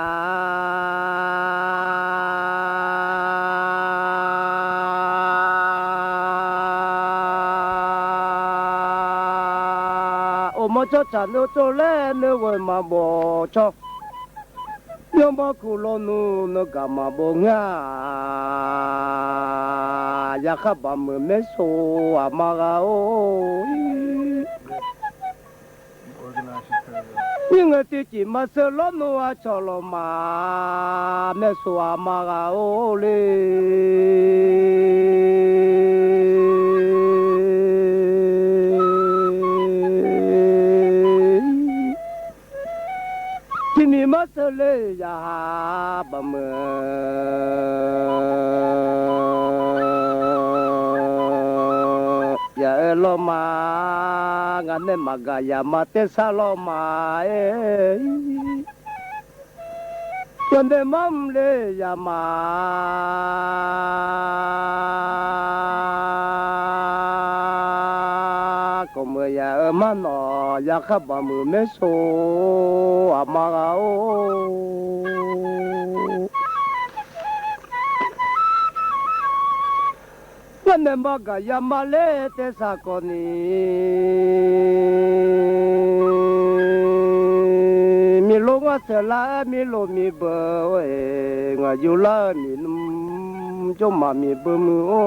Uqmawr tsawrtsaq nuiv tsov laer nuiv ghoeq maqbawq tsawr. Yawmawr kuv lawnmr nuiv gaq maqbawq ngar-aq, yarkhar baqmuiq maerso aqma ghaq-or. Nymr ngae tiqcif maqsheu lawrnmr aqcawq lawqma maeqsu aqma ghaq-or le. Tiqmiq maqsheu le yaqha baqmuiq yaq-eu lawrma, ngaq nae maqgaq yaq ma tersar lawrma-aer. Yawdaef marmr le yaq ma kawqmuiq yaq-eu marnawq yarkhar baqmuiq maerso aqma ghaq-or. Ngar nae maqgaq yaq ma ler tersar kawv ni, miqlof ngar saeqlar-aer miqlof miqbeuq-aer, ngaq yovlar-eu miqnmr jawrmaf miqbeuq muiq-or.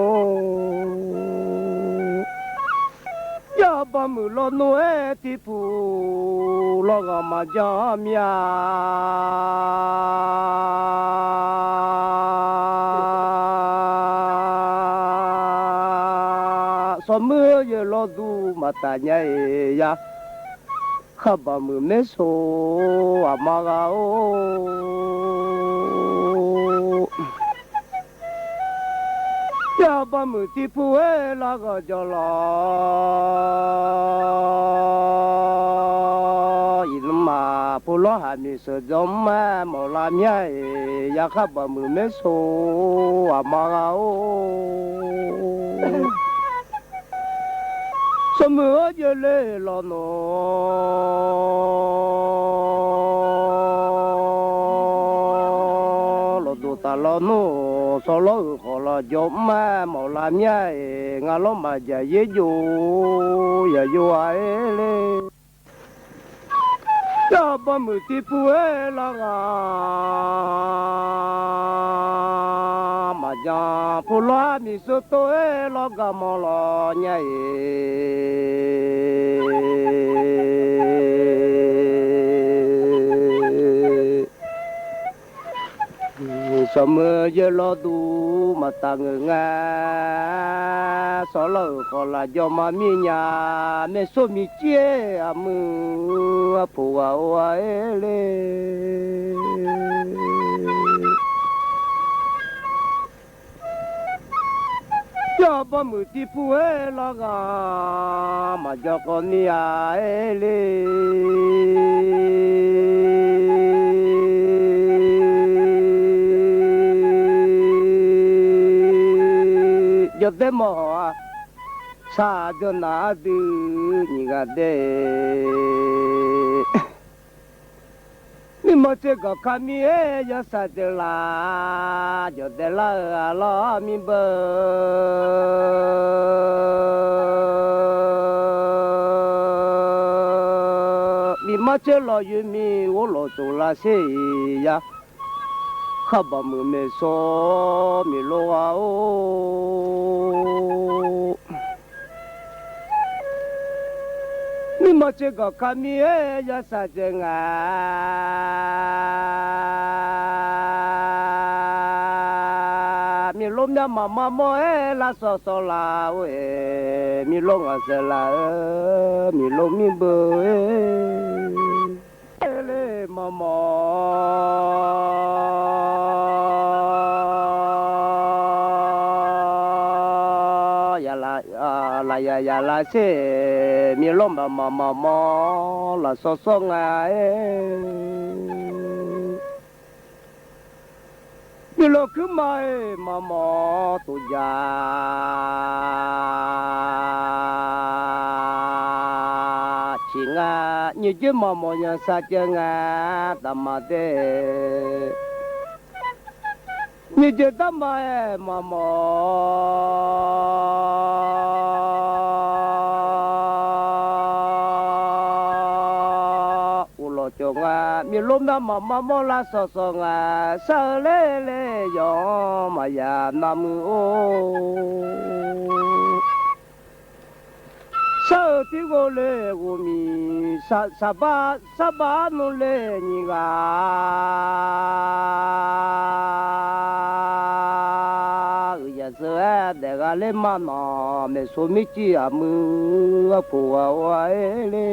Yar baqmuiq lawnmr-aer tiqpuq lawrghaq maqjan mir-a. Sawqmuir-eu yaeq lawrduq maqtaf nya-iq ya. Khar baqmuiq maerso aqma ghaq-or. Yar baqmuiq tiqpuq-aer larghaq jawr lawr. Iqnmr maq pu lawr haqmiq sheuqdzanr mr-aer mawf lar mya-iq, yarkhar baqmuiq maerso aqma ghaq-or. Sawqmuiq-anr jeuqle lawnmr lawqduq taf lawnmr, sawqlawr-euq khawf lawq jawr mr-aer mawf lar mya-iq, ngar lawr maqjaq yaer jov yaq yov-a-aer le. Yar baqmuiq tiqpuq-aer larghaq maqjan, pu lawr haqmiq sheuqtov-aer lawrgaq mawf lawq nya-iq. Sawqmuiq yaeq lawrduq maqtaf ngeur nga. Sawrlawr-euq khawf laf jawr ma mir nya. Maeqsor miqcir-aer aqmuiq arpoq ghaq or-a le. Yawbawmuiq tiqpur-aer lawrghaq maqjawr khawf ni-a le. Jawrdaer mawr hawq-a, saqdeuq naq ardui nyiq ghaq dae. Mirmawr tser gawq ka mir-aer yawsaq deuq laf, jawrdaer lar-eu aqlawr mir beu. Mirmawr tser lawq yoer mir ghor lawq tsof lar sher-iq ya. Kharbawq muiq maeqsor miqlor ghaq or. Mirmawr tser gawq ka mir-aer yawsaq dzaeq nga. Miqlor myavmaf maqmawr-aer lavsawq sawq laf or-e. Miqlor ngaq saeq laf-eu miqlor mir beu-e. Le maqmawr lafyaq yaqlav sher, miqlor maqmawr maqmawr lafsawq sawq nga-aer. Miqlor kuirma-aer maqmawr tof ja ciq nga. Nyiq joer maqmawr yanqsaq caev nga, daqma dae. Nyiq joer daqma-aer maqmawr uvlawq cawv nga. Miqlor myavmaf maqmawr lavsawq sawq nga. Shar-eu ler ler yawq-anr maqya navmuiq or. Shar-eu tiqghov le ghofmiq, saqbar saqbar nmr le nyiq ghaq. Uiqyaq zeur-aer daef gha ler ma nawq, maeqsor mircir aqmuiq arpoq ghaq or-a le.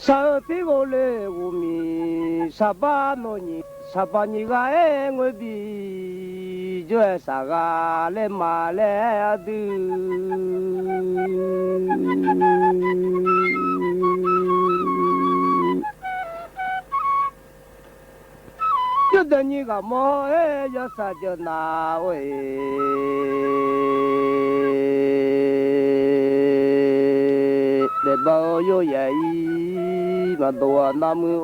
Shaq-eu tiqghov le ghofmiq, saqbar nawq nyiq saqbar nyiq ghaq-aer ngoer bi jawr-aer saqghaq laer ma laer ardui. Jawrdaef nyiq ghaq mawr-aer yawsaq jeuq naq or-e. Daefbav-eu yawyaef-ir maqdov-a navmuiq or.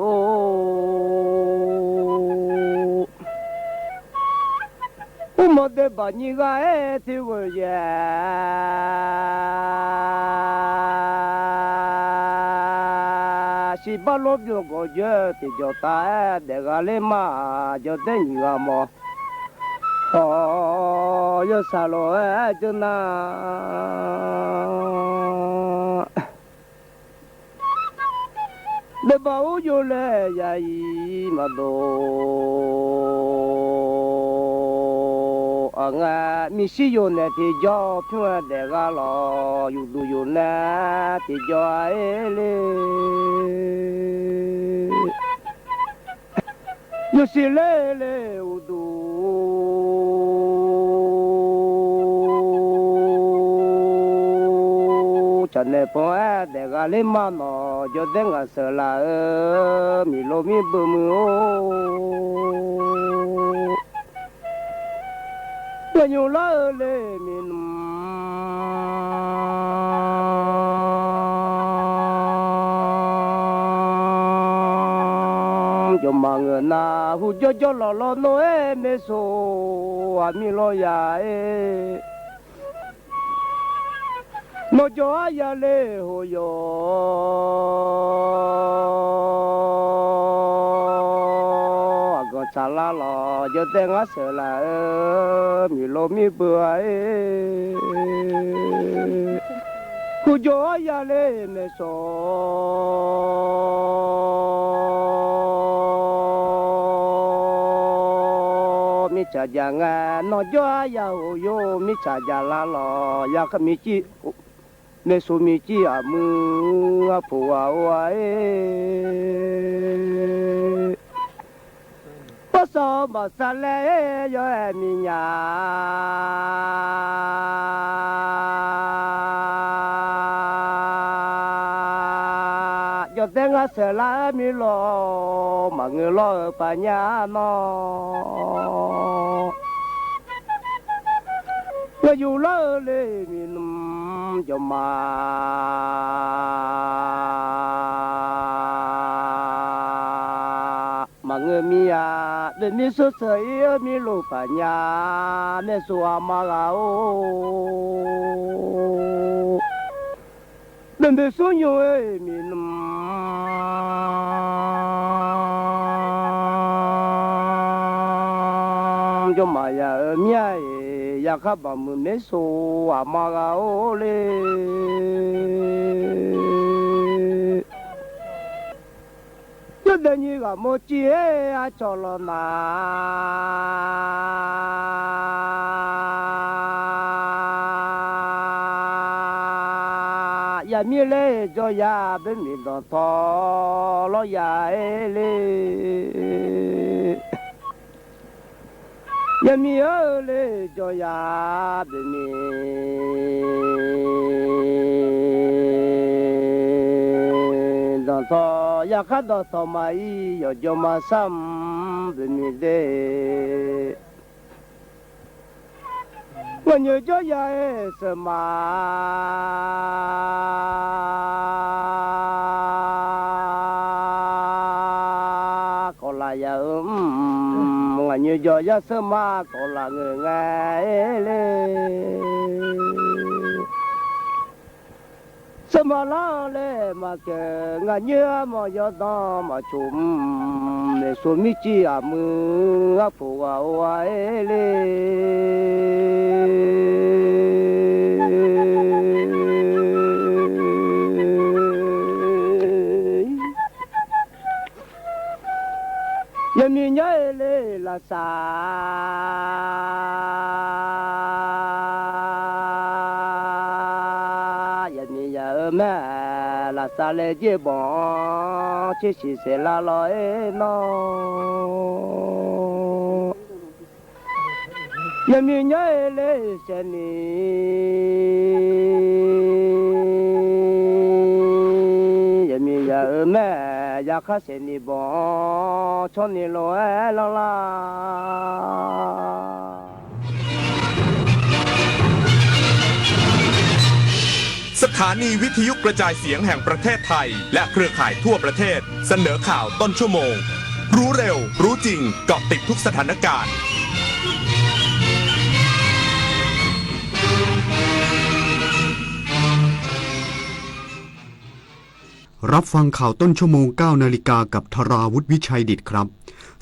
Mrmawr daefbav nyiq ghaq-aer tiqghov yaef. Siqbar lor byov gawqjawr tiqjawq taf-aer daef gha ler ma. Jawrdaef nyiq ghaq mawr hawq yawsaq lof-aer jeur nar. Daefbav ur yov laer yaiq maqdov. Aqngae miqshir yov naeq tiqjawr pyur-aer daef gha lawq. Yufduq yuf nae tiqjawr-aer le. Yawsiq ler le uqduq caqnaeq pan-aer daef gha ler ma nawq. Jawrdaef ngaq sheuq laf-eu miqlor mir beu muiq or. Ghae nymr lar-eu le miqnmr jawqmaf ngeur nar, hujawr jawr lawq lawr nawr-aer maeqsor aqmir lawr ya-aer. Nawqjawq arya le hoq yawq aqganq tsaqlar lawq. Jawrdaef ngaq sheuq laf-eu miqlor mir beu-a ir. Hujawr arya le maeqsor tsaqjaq ngae, nawq jawr-aer ya-euq yo, mirtsaq jaqlar lawq, ya kar mircir, maeqsu mircir aqmuiq, arpoq ghaq-or-a-e. Parsawq maqsar laer-aer yawr-aer miqnya, jawrdaer ngar saeqlar-aer mirlawq, maqngeur lawr-eu paqnya nawr, ngeur yuf lawr-eu le miqnmq jawqma maqngeur mir-a. Beqmir sheurseuq ir-eu mirluf paqnya, maeqsu aqma ghaq-or, beqmir sheurseuq nymr-eu miqnmq jawr maqya-eu mir-a-iq, yarkhar baqmuiq maeqsu aqma ghaq-or le. Jawrdae nyiq ghaq mawrcir-aer arcawq lawq nar, yaqmir laer-euq jawr ya, beqmir danqtawq lawr ya-aer le. Yaqmir-eu le jawr ya, beqmir danqtawq, yarkhar danqtawq maqir, yawqjawr maqsar mq beqmir de. Ngaqnyoeq jawr ya-aer seuqma kawqlaq ya-eu mr, ngaqnyoeq jawr ya seuqma kawqlaq ngeur ngae-aer le. Seuqma lar-eu laer maqkeuv, ngaqnyoeq armawf yawdan maqcoq mr, maeqsu mircir aqmuiq, arpoq ghaq-or-a-aer le. Yaqmir nyar-eu le lafsaq, yaqmir ya-eu mae, lafsaq laejae banq-anr tsersiq saeqlar lawq-aer nawr. Yaqmir nyar-eu le saeqni, yaqmir ya-eu mae, yarkhar saeqni banq-anr tsawrni lof-aer lanrlar. สถานีวิทยุกระจายเสียงแห่งประเทศไทย และเครือข่ายทั่วประเทศ เสนอข่าวต้นชั่วโมง รู้เร็ว รู้จริง เกาะติดทุกสถานการณ์ รับฟังข่าวต้นชั่วโมง เก้านาฬิกา กับธราวุฒิ วิชัยดิษฐครับ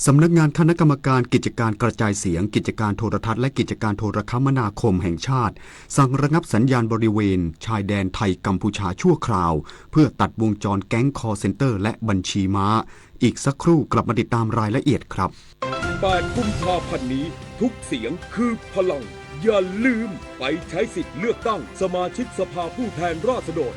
สำนักงานคณะกรรมการกิจการกระจายเสียง กิจการโทรทัศน์ และกิจการโทรคมนาคมแห่งชาติ สั่งระงับสัญญาณบริเวณชายแดนไทยกัมพูชาชั่วคราว เพื่อตัดวงจรแก๊ง call center และบัญชีม้า อีกสักครู่กลับมาติดตามรายละเอียดครับ แปดกุมภาพันธ์นี้ ทุกเสียงคือพลัง อย่าลืมไปใช้สิทธิ์เลือกตั้งสมาชิกสภาผู้แทนราษฎร